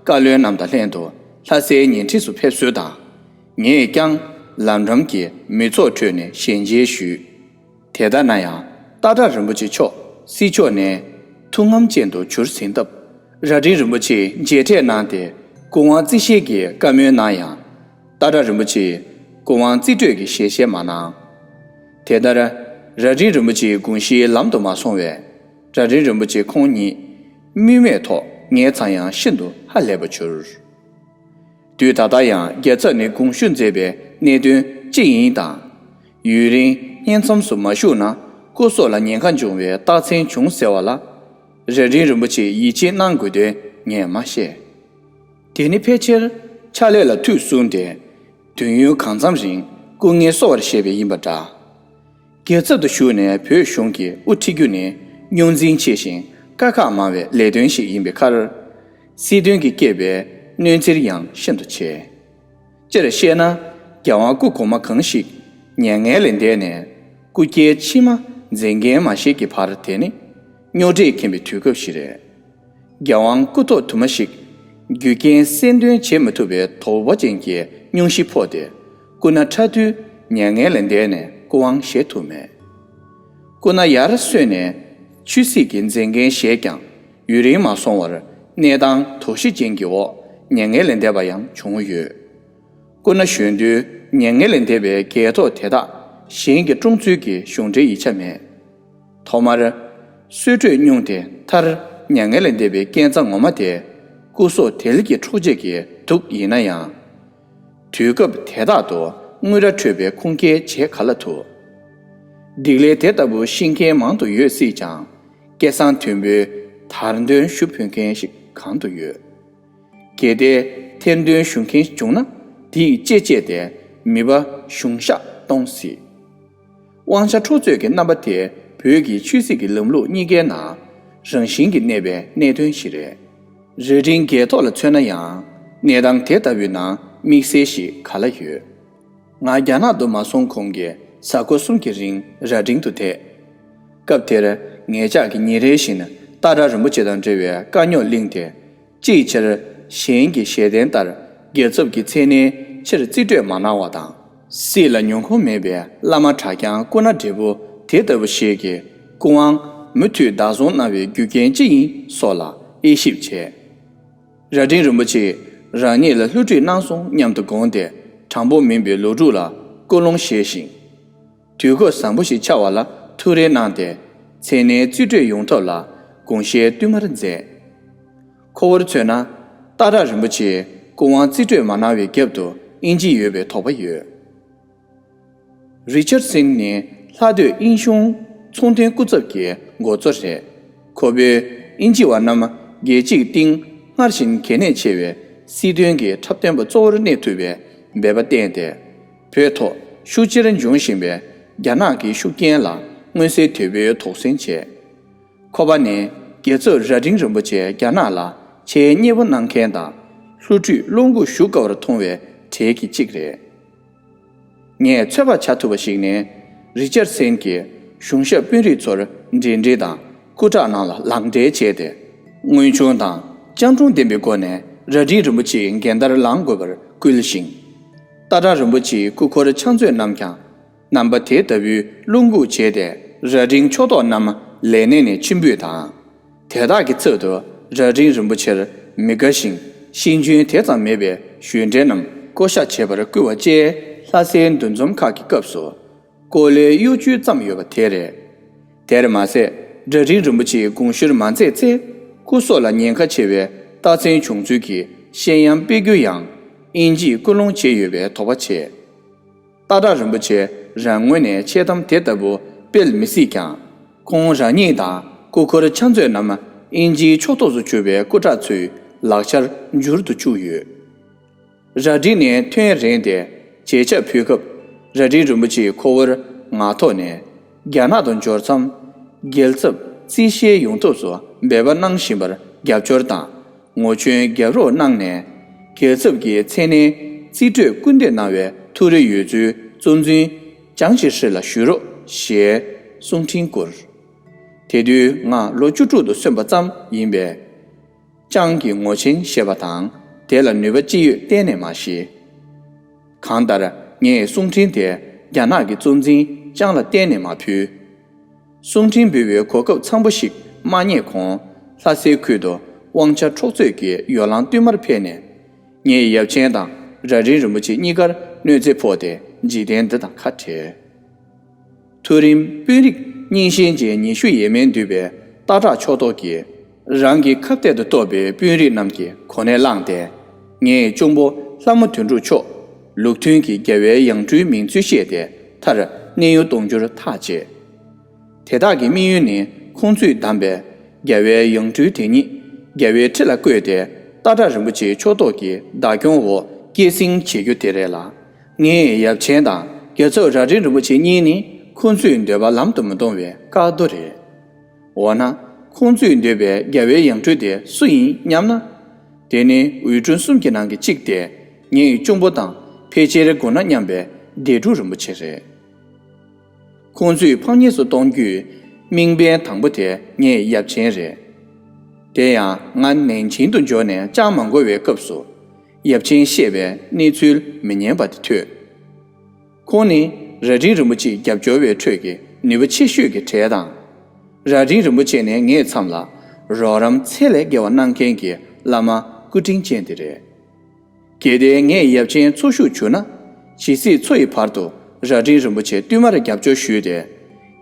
བཀའ་བློན་རྣམས་དང་ལྷན་དུ་ལྷ་སའི་ཉེ་འཁྲིས་སུ་ཕེབས་གསོལ་དང་། ངས་ཀྱང་ལམ་འགྲམ་གྱི་མི་ཚོགས་ཁྲོད་ནས་ཞལ་མཇལ་ཞུས། དེ་ལྟ་ན་ཡང་སྟག་བྲག་རིན་པོ་ཆེ་མཆོག་སྲིད་ཕྱོགས་ནས་ཐུགས་ངམ་ཅན་དུ་གྱུར་ཟིན་སྟབས། རྭ་སྒྲེང་རིན་པོ་ཆེས་མཇལ་འཕྲད་གནང་སྟེ་སྐུ་དབང་རྩིས་བཞེས་ཀྱི་བཀའ་མོལ་གནང་ཡང་། སྟག་བྲག་རིན་པོ་ཆེས་སྐུ་དབང་རྩིས་སྤྲོད་ཀྱི་ཞལ་བཞེས་མ་གནང་། དེ་ལྟར། རྭ་སྒྲེང་རིན་པོ་ཆེའི་དགོངས་གཞིའི་ལམ་དུ་མ་སོང་བས། རྭ་སྒྲེང་རིན་པོ་ཆེ་ཁོང་ཉིད་དམིགས་མེད་ཐོག་ངའི་ཚབ་ཡང་ཤིན་ཏུ་ཧ་ལས་པ་གྱུར། དུས་ད་ལྟ་ཡང་རྒྱལ་ཚབ་ནས་དགོངས་ཞུ་མཛད་པའི་གནད་དོན་ཅི་ཡིན་དང་། ཡུན་རིང་བསྙེན་མཚམས་སུ་མ་བཞུགས་ན་སྐུ་སྲོག་ལ་ཉེན་ཁ་འབྱུང་བའི་རྟགས་མཚན་བྱུང་ཟེར་བ་ལ། རྭ་སྒྲེང་རིན་པོ་ཆེས་ཡིད་ཆེས་གནང་དགོས་དོན་ངས་མ་ཤེས། དེ་ནི་ཕལ་ཆེར་ཕྱག་ལས་ལ་ཐུགས་བསྲུངས་ཏེ། དུས་ཡུན་གང་འཚམ་རིང་སྐུ་ངལ་གསོ་བར་བཞེས་པ་ཡིན་པ་འདྲ། རྒྱལ་ཚབ་ཏུ་བཞུགས་ནས་བོད་གཞུང་གི་དབུ་ཁྲིད་རྒྱུ་ནི་རྙོག་འཛིང་ཆེ་ཞིང་དཀའ་ཁག་མང་བའི་ལས་དོན་ཞིག་ཡིན་པའི་ཁར། སྲིད་དོན་གྱིས་བསྐྱེད་པའི་གནོད་འཚེ་ཡང་ཤིན་ཏུ་ཆེ། སྤྱིར་བཤད་ན། རྒྱལ་དབང་སྐུ་གོང་མ་གང་ཞིག་མྱ་ངན་ལས་འདས་ནས་སྐུ་སྐྱེ་ཕྱི་མ་མཛད་འགན་མ་བཞེས་ཀྱི་བར་དེ་ནི་རྙོག་དྲས་ཁེངས་པའི་དུས་སྐབས་ཤིག་རེད། རྒྱལ་དབང་སྐུ་ཐོག་དུ་མ་ཞིག་རྒྱུ་རྐྱེན་སེལ་འདོན་བྱེད་མི་ཐུབ་པའི་དོགས་པ་ཅན་གྱི་སྙུང་གཞི་ཕོག་སྟེ་སྐུ་ན་ཕྲ་དུས་མྱ་ངན་ལས་འདས་ནས་སྐུ་དབང་བཞེས་ཐུབ་མེད། སྐུ་ན་ཡར་སོན་ནས་ཆོས་སྲིད་ཀྱི་མཛད་འགན་བཞེས་ཀྱང་ཡུན་རིང་མ་སོང་བར་གནས་སྟངས་དོགས་གཞི་ཅན་གྱི་འོག་མྱ་ངན་ལས་འདས་པ་ཡང་བྱུང་ཡོད། སྐུ་ན་གཞོན་དུས་མྱ་ངན་ལས་འདས་པའི་རྒྱལ་ཐོག་དེ་དག་གཞན་གྱིས་བཀྲོངས་ཚུལ་གྱི་གཞུང་འབྲེལ་ཡིག་ཆ་མེད། ཐོག་མར། གསོད་གྲོས་བསྙུང་སྟེ་མཐར་མྱ་ངན་ལས་འདས་པའི་རྐྱེན་རྩ་ངོ་མ་དེ་སྐུ་སྲོག་དལ་གྱིས་འཕྲོག་བྱེད་ཀྱི་དུག་ཡིན་ན་ཡང་། དུས་སྐབས་དེ་དག་ཏུ་དངུལ་རྭ་འཕྲོད་པའི་ཁུངས་སྐྱེལ་བྱེད་ག་ལ་ཐུབ། སྡིག་ལས་དེ་ལྟ་བུ་ཤེས་མཁན་མང་དུ་ཡོད་སྲིད་ཀྱང་། སྐལ་བཟང་མཐོན་པོས་དར་འདོན་ཞུ་ཕོད་མཁན་ཞིག་གང་དུ་ཡོད། གལ་ཏེ་ཐེར་འདོན་ཞུ་མཁན་བྱུང་ན་དེས་གཅེས་སྤྱད་དེ་མི་པ་གཞུང་ཤག་གཏོང་སྲིད། དབང་ཆ་འཕྲོག་རྩོད་ཀྱི་རྣམ་པ་དེ་བོད་ཀྱི་ཆོས་སྲིད་ཀྱི་ལམ་ལུགས་གཉིས་ཀའི་ནང་རང་བཞིན་གྱིས་གནས་པའི་གནད་དོན་ཞིག་རེད། རྭ་སྒྲེང་རྒྱལ་ཐོག་ལ་མཚོན་ན་ཡང་གནས་སྟངས་དེ་ལྟ་བུའི་ནང་དམིགས་བསལ་ཞིག་ག་ལ་ཡོད། ང་རྒྱ་ནག་ཏུ་མ་སོང་གོང་གི་གཟའ་འཁོར་གསུམ་གྱི་རིང་རྭ་སྒྲེང་དུ་བསྡད། སྐབས་དེར་ངེད་ཅག་གིས་ཉིན་རེ་བཞིན་སྟག་བྲག་རིན་པོ་ཆེ་དང་འབྲེལ་བའི་དཀའ་རྙོག་གླེང་སྟེ། ཅིའི་ཕྱིར་གཞན་གྱི་ཞལ་བསྟན་ལྟར་རྒྱལ་ཚབ་ཀྱི་མཚན་གནས་ཕྱིར་རྩིས་སྤྲོད་མ་གནང་བ་དང་། སྲིད་ལ་མྱོང་ཁུངས་མེད་པའི་བླ་མ་གྲྭ་རྐྱང་སྐུ་ན་བགྲེས་པོ་དེ་ལྟ་བུ་ཞིག་གིས་སྐུ་དབང་མུ་མཐུད་བདག་བཟུང་གནང་བའི་རྒྱུ་རྐྱེན་ཅི་ཡིན་སོགས་ལ་དབྱེ་ཞིབ་བྱས། རྭ་སྒྲེང་རིན་པོ་ཆེས་རང་ཉིད་ལ་བསླུ་བྲིད་གནང་སོང་སྙམ་དུ་དགོངས་ཏེ་དྲང་པོ་མིན་པའི་ལོ་དྲུག་ལ་སྐུ་ལོངས་བཞེས་ཤིང་། དུས་སྐབས་བཟང་པོ་ཞིག་འཆར་བ་ལ་ཐུགས་རེ་གནང་སྟེ་མཚན་གནས་རྩིས་སྤྲོད་ཡོང་ཐབས་ལ་དགོངས་བཞེས་བསྟུད་མར་མཛད། ཁོ་བོར་མཚོན་ན། སྟག་བྲག་རིན་པོ་ཆེས་སྐུ་དབང་རྩིས་སྤྲོད་མ་གནང་བའི་རྒྱབ་ཏུ་དབྱིན་ཇི་ཡོད་པའི་དོགས་པ་ཡོད། རི་ཆར་སིན་ནི་ལྷག་སྡོད་དབྱིན་གཞུང་ཚོང་དོན་སྐུ་ཚབ་ཀྱི་མགོ་གཙོ་རེད། ཁོ་བོས་དབྱིན་ཇི་བ་རྣམས་རྒྱལ་སྤྱིའི་སྟེང་སྔར་བཞིན་གལ་གནད་ཆེ་བའི་སྲིད་དོན་གྱི་འཁྲབ་སྟོན་པ་གཙོ་བོར་གནས་ཐུབ་པའི་འབད་པ་བསྟན་ཏེ། བོད་ཐོག་ཤུགས་ཆེར་འབྱུང་བཞིན་པའི་རྒྱ་ནག་གི་ཤུགས་རྐྱེན་ལ་མངོན་གསལ་དོད་པོས་དོགས་ཟོན་བྱས། ཁོ་པ་ནི་རྒྱལ་ཚབ་རྭ་སྒྲེང་རིན་པོ་ཆེ་རྒྱ་ནག་ལ་ཆེས་མཉེས་པོ་གནང་མཁན་དང་བསླུ་བྲིད་བློ་འགུག་ཞུ་དཀའ་བར་མཐོང་བའི་གྲས་ཀྱི་གཅིག་རེད། ངས་ཚོད་དཔག་བྱ་ཐུབ་པ་ཞིག་ནི། རི་ཅར་སན་གྱིས་གཞུང་ཞབས་དཔོན་རིགས་ཚོར་འབྲེལ་འདྲིས་དང་སྐུ་དྲག་ནང་ལ་ལག་འབྲེལ་བྱས་ཏེ། དངོས་བྱུང་དང་སྤྱང་གྲུང་ལྡན་པའི་སྒོ་ནས་རྭ་སྒྲེང་རིན་པོ་ཆེའི་འགན་དར་ལངས་དགོས་པར་བསྐུལ་ཞིང་། སྟག་བྲག་རིན་པོ་ཆེའི་སྐུ་འཁོར་ཕྱག་མཛོད་རྣམས་ཀྱང་རྣམ་པ་དེ་ལྟ་བུའི་བློ་འགུག་བྱས་ཏེ། རྭ་སྒྲེང་ཕྱོགས་གཏོགས་རྣམས་ལས་གནས་ནས་ཕྱིར་འབུད་དང་། དེ་དག་གི་ཚབ་ཏུ་རྭ་སྒྲེང་རིན་པོ་ཆེར་མི་དགའ་ཞིང་ཤེས་འཇོན་དེ་ཙམ་མེད་པའི་གཞུང་འབྲེལ་རྣམས་བསྐོ་བཞག་བྱེད་པར་བསྐུལ་བ་བཅས་ལྷ་སའི་འདུ་འཛོམས་ཁག་གི་སྐབས་སུ། ཀོ་ལའི་གཡོ་ཇུས་བརྩམས་ཡོད་པ་དེ་རེད། དེར་མ་ཟད། རྭ་སྒྲེང་རིན་པོ་ཆེའི་དགོངས་ཞུར་མ་མཛད་ཚེ། སྐུ་སྲོག་ལ་ཉེན་ཁ་ཆེ་བའི་རྟགས་མཚན་བྱུང་ཚུལ་གྱི་བཤད་ཡམ་སྤེལ་རྒྱུ་ཡང་། དབྱིན་ཇིས་སྐུལ་སློང་བྱས་ཡོད་པའི་དོགས་པ་བྱས། སྟག་བྲག་རིན་པོ་ཆེ་རང་ངོས་ནས་འཆལ་གཏམ་དེ་ལྟ་བུ་སྤེལ་མི་སྲིད་ཀྱང་། ཁོང་རང་ཉིད་དང་སྐུ་འཁོར་ཕྱག་མཛོད་རྣམས་དབྱིན་ཇིའི་ཕྱོགས་གཏོགས་སུ་གྱུར་པའི་སྐུ་དྲག་ཚོའི་ལག་ཆར་འགྱུར་དུ་བཅུག་ཡོད། རྭ་སྒྲེང་ནས་ཐོན་རན་ཏེ་མཇལ་ཕྱག་ཕུལ་སྐབས། རྭ་སྒྲེང་རིན་པོ་ཆེའི་ཁོ་བོར་ངག་ཐོག་ནས། རྒྱ་ནག་ཏུ་འབྱོར་མཚམས། རྒྱལ་ཚབ་རྩིས་བཤེར་ཡོང་ཐབས་སུ་འབད་པ་གནང་བཞིན་པར་རྒྱབ་སྐྱོར་དང་ངོ་ཆོད་རྒྱབ་རོགས་གནང་ནས། རྒྱལ་ཚབ་ཀྱི་མཚན་གནས་རྩིས་སྤྲོད་སྐུལ་འདེད་གནང་བའི་ཐུགས་རེ་ཡོད་ཚུལ་གཙོ་འཛིན་ཅང་ཅེ་ཧྲི་ལ་ཞུ་རོགས་ཞེས་གསུང་འཕྲིན་བསྐུར། དེ་དུས་ང་ལོ་བཅུ་དྲུག་ཏུ་སོན་པ་ཙམ་ཡིན་པས། ཅང་གི་ངོ་ཆེན་ཤེས་པ་དང་དེ་ལ་ནུས་པ་ཅི་ཡོད་གཏན་ནས་མ་ཤེས། གང་ལྟར་ངས་གསུང་འཕྲིན་དེ་རྒྱ་ནག་གི་གཙོ་འཛིན་ཅང་ལ་གཏན་ནས་མ་ཕུལ། གསུང་འཕྲིན་འབུལ་བའི་གོ་སྐབས་ཚང་པོ་ཞིག་མ་རྙེད་གོང་། ལྷ་སའི་ཁུལ་དུ་དབང་ཆ་འཕྲོག་རྩོད་ཀྱི་ཡོ་ལང་བསྟུད་མར་འཕེལ་ནས། ངས་ཡབ་ཆེན་དང་རྭ་སྒྲེང་རིན་པོ་ཆེ་གཉིས་ཀར་གནོད་འཚེ་ཕོག་སྟེ་འཇིག་རྟེན་འདི་དང་ཁ་བྲལ། མཐོ་རིམ་དཔོན་རིགས་རྙིང་ཞེན་ཅན་ཉི་ཤུ་ཡས་མས་འདུས་པའི་སྟག་བྲག་ཕྱོགས་གཏོགས་ཀྱིས། རང་གི་ཁ་གཏད་དུ་གཏོགས་པའི་དཔོན་རིགས་རྣམས་ཀྱི་གོ་གནས་བླངས་ཏེ། ངའི་གཅུང་པོ་ལྷ་མོ་དོན་གྲུབ་མཆོག་ལུགས་མཐུན་གྱི་རྒྱལ་བའི་ཡང་སྤྲུལ་མིང་ཚུལ་བཤད་དེ་མཐར་གནས་ཡུལ་གཏོང་རྒྱུར་ཐག་བཅད། དེ་དག་གི་དམིགས་ཡུལ་ནི་ཁོང་ཚོས་བདམས་པའི་རྒྱལ་བའི་ཡང་སྤྲུལ་དེ་ཉིད་རྒྱལ་བའི་ཁྲི་ལ་བསྐོས་ཏེ། སྟག་བྲག་རིན་པོ་ཆེའི་ཕྱོགས་གཏོགས་ཀྱི་བདག་སྐྱོང་འོག་སྐྱེད་སྲིང་བྱེད་རྒྱུ་དེ་རེད་ལ། ངའི་ཡབ་ཆེན་དང་རྒྱལ་ཚབ་རྭ་སྒྲེང་རིན་པོ་ཆེ་གཉིས་ནི་ཁོང་ཚོའི་འདོད་པ་ལམ་དུ་མི་གཏོང་བའི་བཀག་རྡོ་རེད། འོ་ན། ཁོང་ཚོས་འདོད་པའི་རྒྱལ་བའི་ཡང་སྤྲུལ་དེ་སུ་ཡིན་སྙམ་ན། དེ་ནི་འོས་སྤྲུལ་གསུམ་གྱི་ནང་གི་གཅིག་སྟེ། ངའི་གཅུང་པོ་དང་ཕལ་ཆེར་དགུང་ན་མཉམ་པའི་སྡེ་དྲུག་རིན་པོ་ཆེ་རེད། ཁོང་ཚོས་ཕངས་ཉེས་སུ་གཏོང་རྒྱུའི་དམིགས་འབེན་དང་པོ་དེ་ངའི་ཡབ་ཆེན་རེད། དེ་ཡང་ང་ནན་ཆིང་དུ་འབྱོར་ནས་ཅང་མ་འགོར་བའི་སྐབས་སུ། ཡབ་ཆེན་བཤད་པའི་གནས་ཚུལ་མི་སྙན་པ་དེ་ཐོས། ཁོང་ནི་རྭ་སྒྲེང་རིན་པོ་ཆེའི་རྒྱབ་སྐྱོར་བའི་ཁྲོད་ཀྱི་ནུས་པ་ཆེ་ཤོས་ཀྱི་གྲས་དང་། རྭ་སྒྲེང་རིན་པོ་ཆེ་ནས་ངའི་མཚམས་ལ་རོགས་རམ་ཚད་ལས་བརྒལ་བ་གནང་མཁན་གྱི་བླ་མ་སྐུ་དྲིན་ཅན་དེ་རེད། གལ་ཏེ་ངས་ཡབ་ཆེན་འཚོ་བཞུགས་བྱུང་ན། ཇི་སྲིད་འཚོ་ཡི་བར་དུ་རྭ་སྒྲེང་རིན་པོ་ཆེ་བསྟུད་མར་རྒྱབ་སྐྱོར་ཞུས་ཏེ།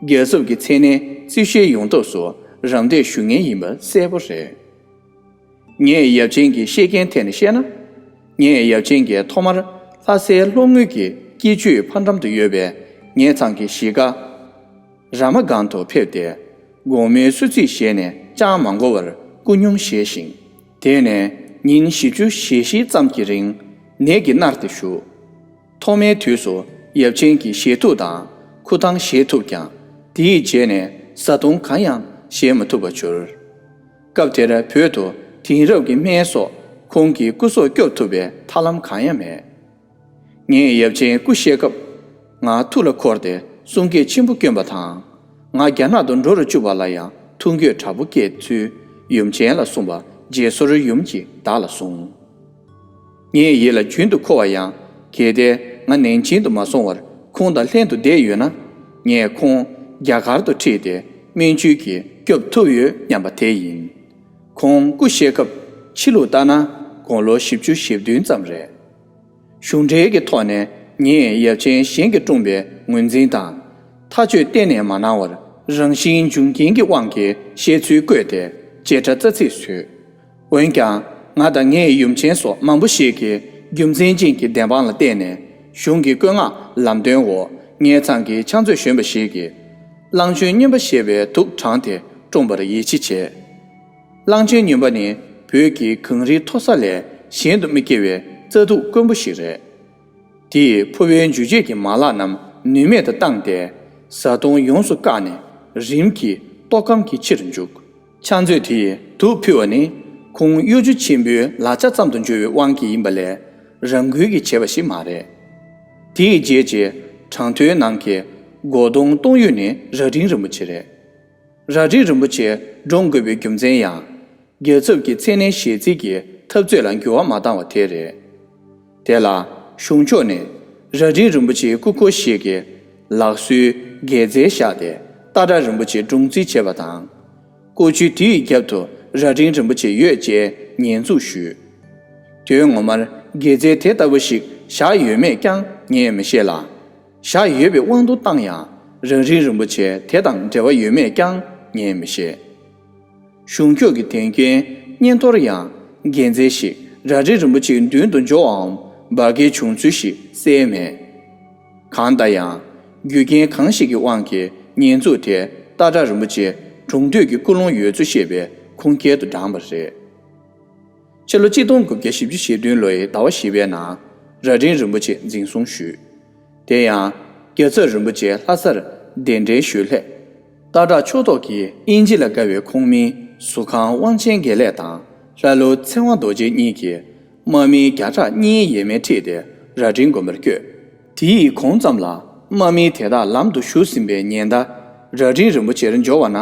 རྒྱལ་ཚབ་ཀྱི་མཚན་གནས་རྩིས་བཤེར་ཡོང་ཐབས་སུ་རམ་འདེགས་ཞུ་མཁན་ཡིན་པ་གསལ་པོ་རེད། ངས་ཡབ་ཆེན་གྱི་བཤད་རྐྱེན་ཐད་ནས་བཤད་ན། ངའི་ཡབ་ཆེན་གྱིས་ཐོག་མར་ལྷ་སའི་ལྷོ་ངོས་ཀྱི་སྐྱིད་ཆུའི་ཕར་འགྲམ་དུ་ཡོད་པའི་ངེད་ཚང་གི་གཞིས་ཀ་ར་མ་སྒང་དུ་ཕེབས་ཏེ། དགོང་མོའི་གསོལ་ཚིགས་བཞེས་ནས་ཅང་མ་འགོར་བར་སྐུ་སྙུང་བཞེས་ཤིང་། དེ་ནས་ཉིན་བཞི་བཅུ་ཞེ་བཞི་ཙམ་གྱི་རིང་ནད་ཀྱིས་མནར་ཏེ་བཞུགས། ཐོག་མའི་དུས་སུ་ཡབ་ཆེན་གྱི་ཞལ་ཐུག་དང་ཁུ་ཐང་བཞེས་ཐུབ་ཀྱང་། དེའི་རྗེས་ནས་བཟའ་བཏུང་གང་ཡང་བཞེས་མ་ཐུབ་པར་གྱུར། སྐབས་དེར་བོད་དུ་དེང་རབས་ཀྱི་སྨན་སོགས་ཁོང་གི་སྐུ་སྲོག་སྐྱོབ་ཐུབ་པའི་ཐབས་ལམ་གང་ཡང་མེད། ངས་ཡབ་ཆེན་སྐུ་གཤེགས་སྐབས། ང་ཐུགས་ལ་འཁོར་ཏེ་གསུང་སྐད་ཆེན་པོ་བསྐྱོན་པ་དང་། ང་རྒྱ་ནག་ཏུ་འགྲོ་རུ་བཅུག་པ་ལ་ཡང་ཐུགས་འགྱོད་དྲག་པོ་སྐྱེས་ཚུལ་ཡུམ་ཆེན་ལ་གསུངས་པ་རྗེས་སོར་ཡུམ་གྱིས་བདག་ལ་གསུངས། ངའི་ཡིད་ལ་རྒྱུན་དུ་འཁོར་བ་ཡང་། གལ་ཏེ་ང་ནན་ཆིང་དུ་མ་སོང་བར་ཁོང་དང་ལྷན་དུ་བསྡད་ཡོད་ན། ངས་ཁོང་རྒྱ་གར་དུ་ཁྲིད་དེ་སྨན་བཅོས་ཀྱིས་སྐྱོབ་ཐུབ་ཡོད་སྙམ་པ་དེ་ཡིན། ཁོང་སྐུ་གཤེགས་སྐབས་ཕྱི་ལུགས་ལྟར་ན་དགུང་ལོ་བཞི་བཅུ་ཞེ་བདུན་ཙམ་རེད། གཞུང་འབྲེལ་གྱི་ཐོག་ནས་ངས་ཡབ་ཆེན་གཞན་གྱིས་བསྐྲུན་པའི་ངོས་འཛིན་དང་། ཐག་གཅོད་གཏན་ནས་མ་གནང་བར་རང་བཞིན་འབྱུང་རྐྱེན་གྱི་དབང་གིས་བཤད་ཚུལ་བཀོད་དེ་བྱེད་སྒྲ་རྩ་ཚིག་བཟོས། འོན་ཀྱང་ང་དང་ངའི་ཡུམ་ཆེན་སོགས་མང་པོ་ཞིག་གིས་རྒྱུ་མཚན་ཅན་གྱི་བདེན་དཔང་ལ་བརྟེན་ནས་གཞུང་གི་བཀོད་མངགས་ལམ་སྟོན་འོག་ངེད་ཚང་གི་ཕྱག་མཛོད་གཞོན་པ་ཞིག་གིས་གླང་ཆེན་སྨྱོན་པ་ཞེས་པའི་དུག་དྲངས་ཏེ་བཀྲོངས་པར་ཡིད་ཆེས་བྱས། གླང་ཆེན་སྨྱོན་པ་ནི་བོད་ཀྱི་གངས་རིའི་མཐོ་ས་ལས་གཞན་དུ་མི་སྐྱེ་བའི་རྩྭ་དུག་དཀོན་པོ་ཞིག་རེད། དེས་ཕོ་བའི་འཇུ་བྱེད་ཀྱི་མ་ལག་རྣམས་ནུས་མེད་དུ་བཏང་སྟེ། བཟའ་བཏུང་ཡོངས་སུ་བཀག་ནས་རིམ་གྱིས་ལྟོགས་སྐོམ་གྱི་ཕྱིར་འཇུག་ཕྱག་མཛོད་དེས་དུག་ཕུལ་བ་ནི་ཁོང་གཡོ་སྒྱུ་ཆེན་པོའི་ལག་ཆ་ཙམ་དུ་འགྱུར་བའི་དབང་གིས་ཡིན་པ་ལས། རང་འགུལ་གྱིས་བྱས་པ་ཞིག་མ་རེད། དེའི་རྗེས་ཀྱི་གྲངས་ཐོའི་ནང་གི་ སྒོ་སྟོང་སྟོང་ཡོད་ནི་རྭ་སྒྲེང་རིན་པོ་ཆེ་རེད། རྭ་སྒྲེང་རིན་པོ་ཆེ་བཀྲོངས་དགོས་པའི་རྒྱུ་མཚན་ཡང་། རྒྱལ་ཚབ་ཀྱི་མཚན་གནས་གཞི་རྩའི་གི་འཐབ་རྩོད་ལ་འགྱུར་བ་མ་བཏང་བ་དེ་རེད། དེ་ལ་གཞུང་ཕྱོགས་ནས་རྭ་སྒྲེང་རིན་པོ་ཆེའི་སྐུ་འཁོར་ཞིག་གི་ལག་སོའི་འགད་རྫས་བཞག་སྟེ་སྟག་བྲག་རིན་པོ་ཆེ་བཀྲོངས་རྩིས་བྱས་པ་དང་། སྐུ་ཆུ་དེའི་རྒྱབ་ཏུ་རྭ་སྒྲེང་རིན་པོ་ཆེ་ཡོད་ཅེས་ཉེས་འཛུགས་ཞུས། དོན་ངོ་མར་འགད་རྫས་དེ་ལྟ་བུ་ཞིག་བཞག་ཡོད་མེད་ཀྱང་ངས་མི་ཤེས་ལ། བཞག་ཡོད་པའི་དབང་དུ་བཏང་ཡང་རྭ་སྒྲེང་རིན་པོ་ཆེ་དེ་དང་འབྲེལ་བ་ཡོད་མེད་ཀྱང་ངས་མི་ཤེས། གཞུང་ཕྱོགས་ཀྱི་དོན་རྐྱེན་སྙན་ཐོར་ཡང་འགན་འཛིན་ཞིག་རྭ་སྒྲེང་རིན་པོ་ཆེའི་མདུན་དུ་འབྱོར་བའམ་འབར་གས་བྱུང་ཚུལ་ཞིག་གསལ་མེད། གང་ལྟར་ཡང་རྒྱུ་རྐྱེན་གང་ཞིག་གི་དབང་གིས་ཉེས་འཛུགས་དེ་སྟག་བྲག་རིན་པོ་ཆེ་གྲོངས་དུས་ཀྱི་ཀུན་སློང་ཡོད་ཚུལ་བཤད་པའི་ཁུངས་སྐྱེལ་དུ་བགྲངས་པ་རེད། ཕྱི་ལོ་གཅིག་སྟོང་དགུ་བརྒྱ་བཞི་བཅུ་ཞེ་བདུན་ལོའི་ཟླ་བ་བཞི་པའི་ནང་རྭ་སྒྲེང་རིན་པོ་ཆེ་འཛིན་བཟུང་ཞུས། དེ་ཡང་རྒྱལ་ཚབ་རིན་པོ་ཆེ་ལྷ་སར་གདན་འདྲེན་ཞུས་སླད། སྟག་བྲག་ཕྱོགས་གཏོགས་ཀྱི་དབྱིན་ཇི་ལ་དགའ་བའི་ཁོངས་མི་ཟུར་ཁང་དབང་ཆེན་དགེ་ལེགས་དང་ལྷ་ཀླུ་ཚེ་དབང་རྡོ་རྗེ་གཉིས་ཀྱིས་དམག་མི་བརྒྱ་ཕྲག་གཉིས་ཡས་མས་ཁྲིད་དེ་རྭ་སྒྲེང་དགོན་པར་བསྐྱོད། དེའི་གོང་ཙམ་ལ་དམག་མི་དེ་དག་ལམ་དུ་ཞུགས་ཟིན་པའི་ཉེན་བརྡ་རྭ་སྒྲེང་རིན་པོ་ཆེར་འབྱོར་བ་ན།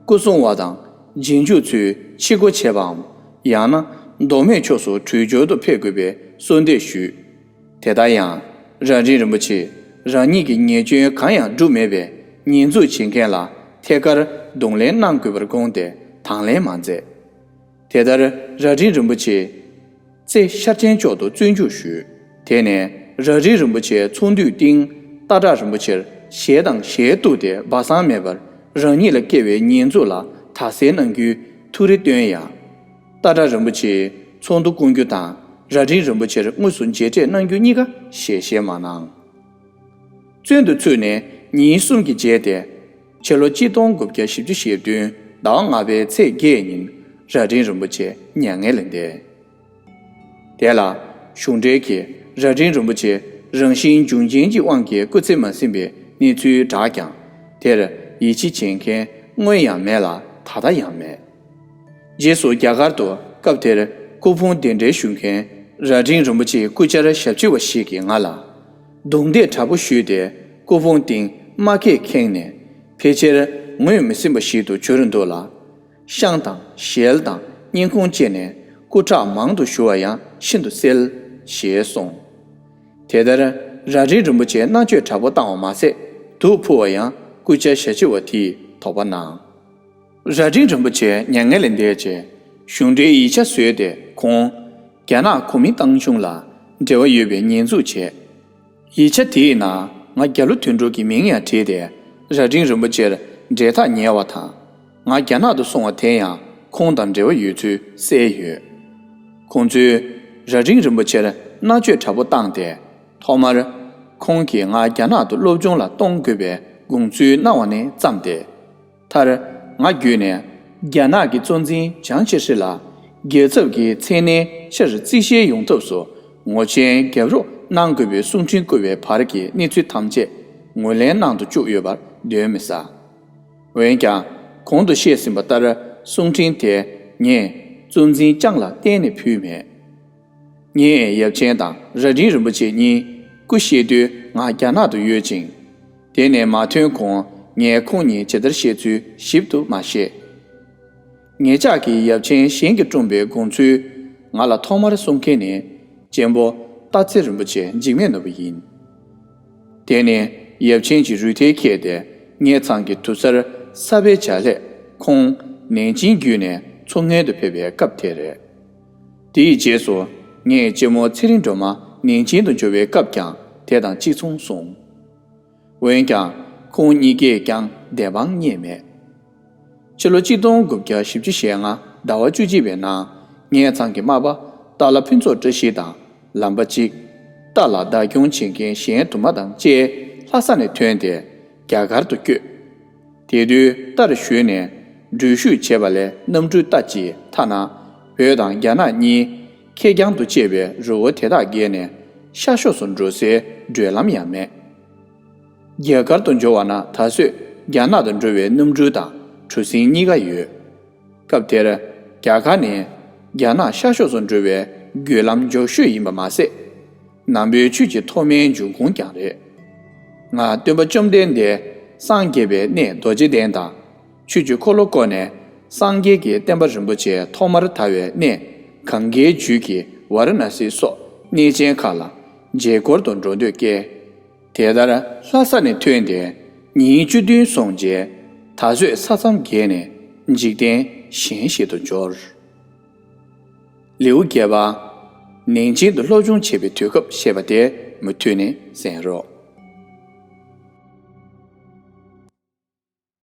སྐུ་སྲུང་བ་དང་རྗེས་འཇུག་ཚོས་ཕྱིར་རྒོལ་བྱེད་པའམ། ཡང་ན་མདོ་སྨད་ཕྱོགས་སུ་བྲོས་བྱོལ་དུ་ཕེབས་དགོས་པའི་གསོལ་འདེབས་ཞུས། དེ་ལྟར་ཡང་རྭ་སྒྲེང་རིན་པོ་ཆེས་རང་ཉིད་ཀྱི་ཉེས་སྐྱོན་གང་ཡང་བསྒྲུབས་མེད་པས་ཉེས་འཛུགས་བྱེད་མཁན་ལ་ཐད་ཀར་གདོང་ལེན་གནང་དགོས་པར་དགོངས་ཏེ་དང་ལེན་མ་མཛད། དེ་ལྟར་རྭ་སྒྲེང་རིན་པོ་ཆེ་རྩེ་ཤར་ཆེན་མཆོག་ཏུ་བཙོན་འཇུག་ཞུས། དེ་ནས་རྭ་སྒྲེང་རིན་པོ་ཆེ་ཚོགས་འདུའི་སྟེང་སྟག་བྲག་རིན་པོ་ཆེར་ཞལ་དང་ཞལ་གཏུགས་ཏེ་སྦ་གསང་མེད་པར་རང་ཉིད་ལ་བཀལ་བའི་ཉེས་འཛུགས་ལ་དག་སེལ་གནང་རྒྱུའི་ཐུགས་རེ་བཏོན་ཡང་། སྟག་བྲག་རིན་པོ་ཆེའི་ཚོགས་འདུ་སྐོང་རྒྱུ་དང་རྭ་སྒྲེང་རིན་པོ་ཆེར་དངོས་སུ་མཇལ་འཕྲད་གནང་རྒྱུ་གཉིས་ཀ་ཞལ་བཞེས་མ་གནང་། བཙོན་དུ་ཚུད་ནས་ཉིན་གསུམ་གྱི་རྗེས་ཏེ། ཕྱི་ལོ་གཅིག་སྟོང་དགུ་བརྒྱ་བཞི་བཅུ་ཞེ་བདུན་ཟླ་བ་ལྔ་པའི་ཚེས་བརྒྱད་ཉིན་རྭ་སྒྲེང་རིན་པོ་ཆེ་མྱ་ངན་ལས་འདས། དེ་ལ་གཞུང་འབྲེལ་གྱིས་རྭ་སྒྲེང་རིན་པོ་ཆེ་རང་བཞིན་འབྱུང་རྐྱེན་གྱི་དབང་གིས་སྐུ་ཚེ་མ་ཟིན་པའི་གནས་ཚུལ་བསྒྲགས་ཀྱང་། དེར་ཡིད་ཆེས་བྱེད་མཁན་སྔོན་ཡང་མེད་ལ་ད་ལྟ་ཡང་མེད། རྗེས་སུ་རྒྱ་གར་དུ་སྐབས་དེར་སྐུ་ཕུང་གདན་འདྲེན་ཞུ་མཁན་རྭ་སྒྲེང་རིན་པོ་ཆེའི་སྐུ་བཅར་ཞབས་ཕྱི་བ་ཞིག་གིས་ང་ལ། རྡུང་རྡེག་དྲག་པོ་གཞུས་ཏེ་སྐུ་ཕུང་སྟེང་དམག་སྐད་ཁེངས་ནས་ཕལ་ཆེར་ངོས་མི་ཟིན་པ་ཞིག་ཏུ་གྱུར་འདུག་ལ། ཤངས་དང་ཞལ་དང་སྙིང་ཁུང་བཅད་ནས་སྐུ་ཁྲག་མང་དུ་བཞུར་བ་ཡང་ཤིན་ཏུ་གསལ། ཞེས་གསུངས། དེ་ལྟར་རྭ་སྒྲེང་རིན་པོ་ཆེ་མནར་གཅོད་དྲག་པོ་བཏང་བ་མ་ཟད་དུག་ཕུལ་བ་ཡང་སྐུ་བཅར་ཞབས་ཕྱི་བ་དེས་དོགས་པ་གནང་། རྭ་སྒྲེང་རིན་པོ་ཆེ་མྱ་ངན་ལས་འདས་རྗེས་གཞུང་འབྲེལ་ཡིག་ཆ་བཟོས་ཏེ་ཁོང་རྒྱ་ནག་གོ་མིན་ཏང་གཞུང་ལ་འབྲེལ་བ་ཡོད་པའི་ཉེས་འཛུགས་བྱས། ཡིག་ཆ་དེའི་ནང་ང་རྒྱ་ལོ་དོན་གྲུབ་ཀྱི་མིང་ཡང་བྲིས་ཏེ་རྭ་སྒྲེང་རིན་པོ་ཆེར་འབྲེལ་ཐག་ཉེ་བ་དང་། ང་རྒྱ་ནག་ཏུ་སོང་བ་དེ་ཡང་ཁོང་དང་འབྲེལ་བ་ཡོད་ཚུལ་གསལ་ཡོད། ཁོང་ཚོས་རྭ་སྒྲེང་རིན་པོ་ཆེར་མནར་གཅོད་དྲག་པོ་བཏང་སྟེ། ཐོག་མར་ཁོང་གིས་ང་རྒྱ་ནག་ཏུ་སློབ་སྦྱོང་ལ་གཏོང་དགོས་པའི་དགོངས་ཚུལ་གནང་བ་ནས་བརྩམས་ཏེ། མཐར་ང་བརྒྱུད་ནས་རྒྱ་ནག་གི་གཙོ་འཛིན་ཅང་ཅེ་ཧྲི་ལ་རྒྱལ་ཚབ་ཀྱི་མཚན་གནས་ཕྱིར་རྩིས་བཞེས་ཡོང་ཐབས་སུ་ངོ་ཆེན་རྒྱབ་རོགས་གནང་དགོས་པའི་གསུང་འཕྲིན་བསྐུར་བའི་བར་གྱི་གནས་ཚུལ་ཐམས་ཅད་ངོས་ལེན་གནང་དུ་བཅུག་ཡོད་པར་གདོན་མི་ཟ། འོན་ཀྱང་གོང་དུ་བཤད་ཟིན་པ་ལྟར་གསུང་འཕྲིན་དེ་ངས་གཙོ་འཛིན་ཅང་ལ་གཏན་ནས་ཕུལ་མེད། ངས་ཡབ་ཆེན་དང་རྭ་སྒྲེང་རིན་པོ་ཆེ་གཉིས་སྐུ་གཤེགས་དུས་ང་རྒྱ་ནག་ཏུ་ཡོད་ཅིང་། དེ་ནས་མ་ཐོན་གོང་ངས་ཁོང་གཉིས་ཇི་ལྟར་བཤད་ཚུལ་ཞིབ་ཏུ་མ་ཤེས། ངེད་ཅག་གི་ཡབ་ཆེན་གཞན་གྱིས་བཀྲོངས་པའི་དགོངས་ཚུལ་ང་ལ་ཐོག་མར་གསུང་མཁན་ནི་གཅེན་པོ་སྟག་འཚེར་རིན་པོ་ཆེ་འཇིགས་མེད་ནོར་བུ་ཡིན། དེ་ནི་ཡབ་ཆེན་གྱི་རུས་ཐལ་ཁྱེར་ཏེ་ངེད་ཚང་གི་དུར་སར་ས་སྦས་བྱ་སླད་ཁོང་ནན་ཅིང་བརྒྱུད་ནས་མཚོ་སྔོན་དུ་ཕེབས་པའི་སྐབས་དེ་རེད། དེའི་རྗེས་སུ་ངས་གཅེན་མོ་ཚེ་རིང་སྒྲོལ་མ་ནན་ཅིང་དུ་འབྱོར་བའི་སྐབས་ཀྱང་དེ་དང་གཅིག་མཚུངས་སོང་། འོན་ཀྱང་ཁོང་གཉིས་ཀས་ཀྱང་བདེན་དཔང་རྙེད་མེད། ཕྱི་ལོ་གཅིག་སྟོང་དགུ་བརྒྱ་བཞི་བཅུ་ཞེ་ལྔ་ཟླ་བ་བཅུ་གཅིག་པའི་ནང་ངེད་ཚང་གི་མ་པ་སྟག་ལྷ་ཕུན་ཚོགས་བཀྲ་ཤིས་དང་ལམ་པ་གཅིག་སྟག་ལ་བདག་སྐྱོང་བྱེད་མཁན་གཞན་དུ་མ་དང་བཅས་ལྷ་ས་ནས་ཐོན་ཏེ་རྒྱ་གར་དུ་བསྐྱོད། དེ་དུས་རྟ་རུ་ཞོན་ནས་འགྲུལ་བཞུད་བྱས་པ་ལས་གནམ་གྲུའི་རྟ་ཅིག་ཐ་ན་བོད་དང་རྒྱ་ནག་གཉིས་ཁེར་རྐྱང་དུ་བཅད་པའི་རི་བོ་དེ་དག་བརྒལ་ནས་ཤར་ཕྱོགས་སུ་འགྲོ་སའི་བགྲོད་ལམ་ཡང་མེད། རྒྱ་གར་དུ་འབྱོར་བ་ན་ད་གཟོད་རྒྱ་ནག་ཏུ་འགྲོ་བའི་གནམ་གྲུ་དང་གྲུ་གཟིངས་གཉིས་ཀ་ཡོད། སྐབས་དེར་རྒྱ་གར་ནི་རྒྱ་ནག་ཤར་ཕྱོགས་སུ་འགྲོ་བའི་བགྲོད་ལམ་མགྱོགས་ཤོས་ཡིན་པ་མ་ཟད། ནམ་འབུའི་ཆུ་ཀྱི་ཐོག་མའི་འབྱུང་ཁུངས་ཀྱང་རེད། ང་སྟོན་པ་བཅོམ་ལྡན་འདས་སངས་རྒྱས་པའི་གནས་རྡོ་རྗེ་གདན་དང་། ཆོས་ཀྱི་འཁོར་ལོ་བསྐོར་ནས་སངས་རྒྱས་ཀྱི་བསྟན་པ་རིན་པོ་ཆེ་ཐོག་མར་དར་བའི་གནས་གངྒཱའི་རྒྱུད་ཀྱི་ཝཱ་ར་ཎ་སི་སོགས་གནས་ཆེན་ཁག་ལ་མཇལ་སྐོར་དུ་འགྲོ་འདོད་སྐྱེས། དེ་ལྟར་ལྷ་ས་ནས་ཐོན་ཏེ་ཉིན་བཅུ་བདུན་སོང་རྗེས། ད་གཟོད་ས་མཚམས་བརྒལ་ནས་འཇིག་རྟེན་གཞན་ཞིག་ཏུ་འབྱོར། ལེའུ་བརྒྱད་པ། ནན་ཅིང་དུ་སློབ་སྦྱོང་བྱེད་པའི་དུས་སྐབས་བཤད་པ་དེ་མུ་མཐུད་ནས་གསན་རོགས།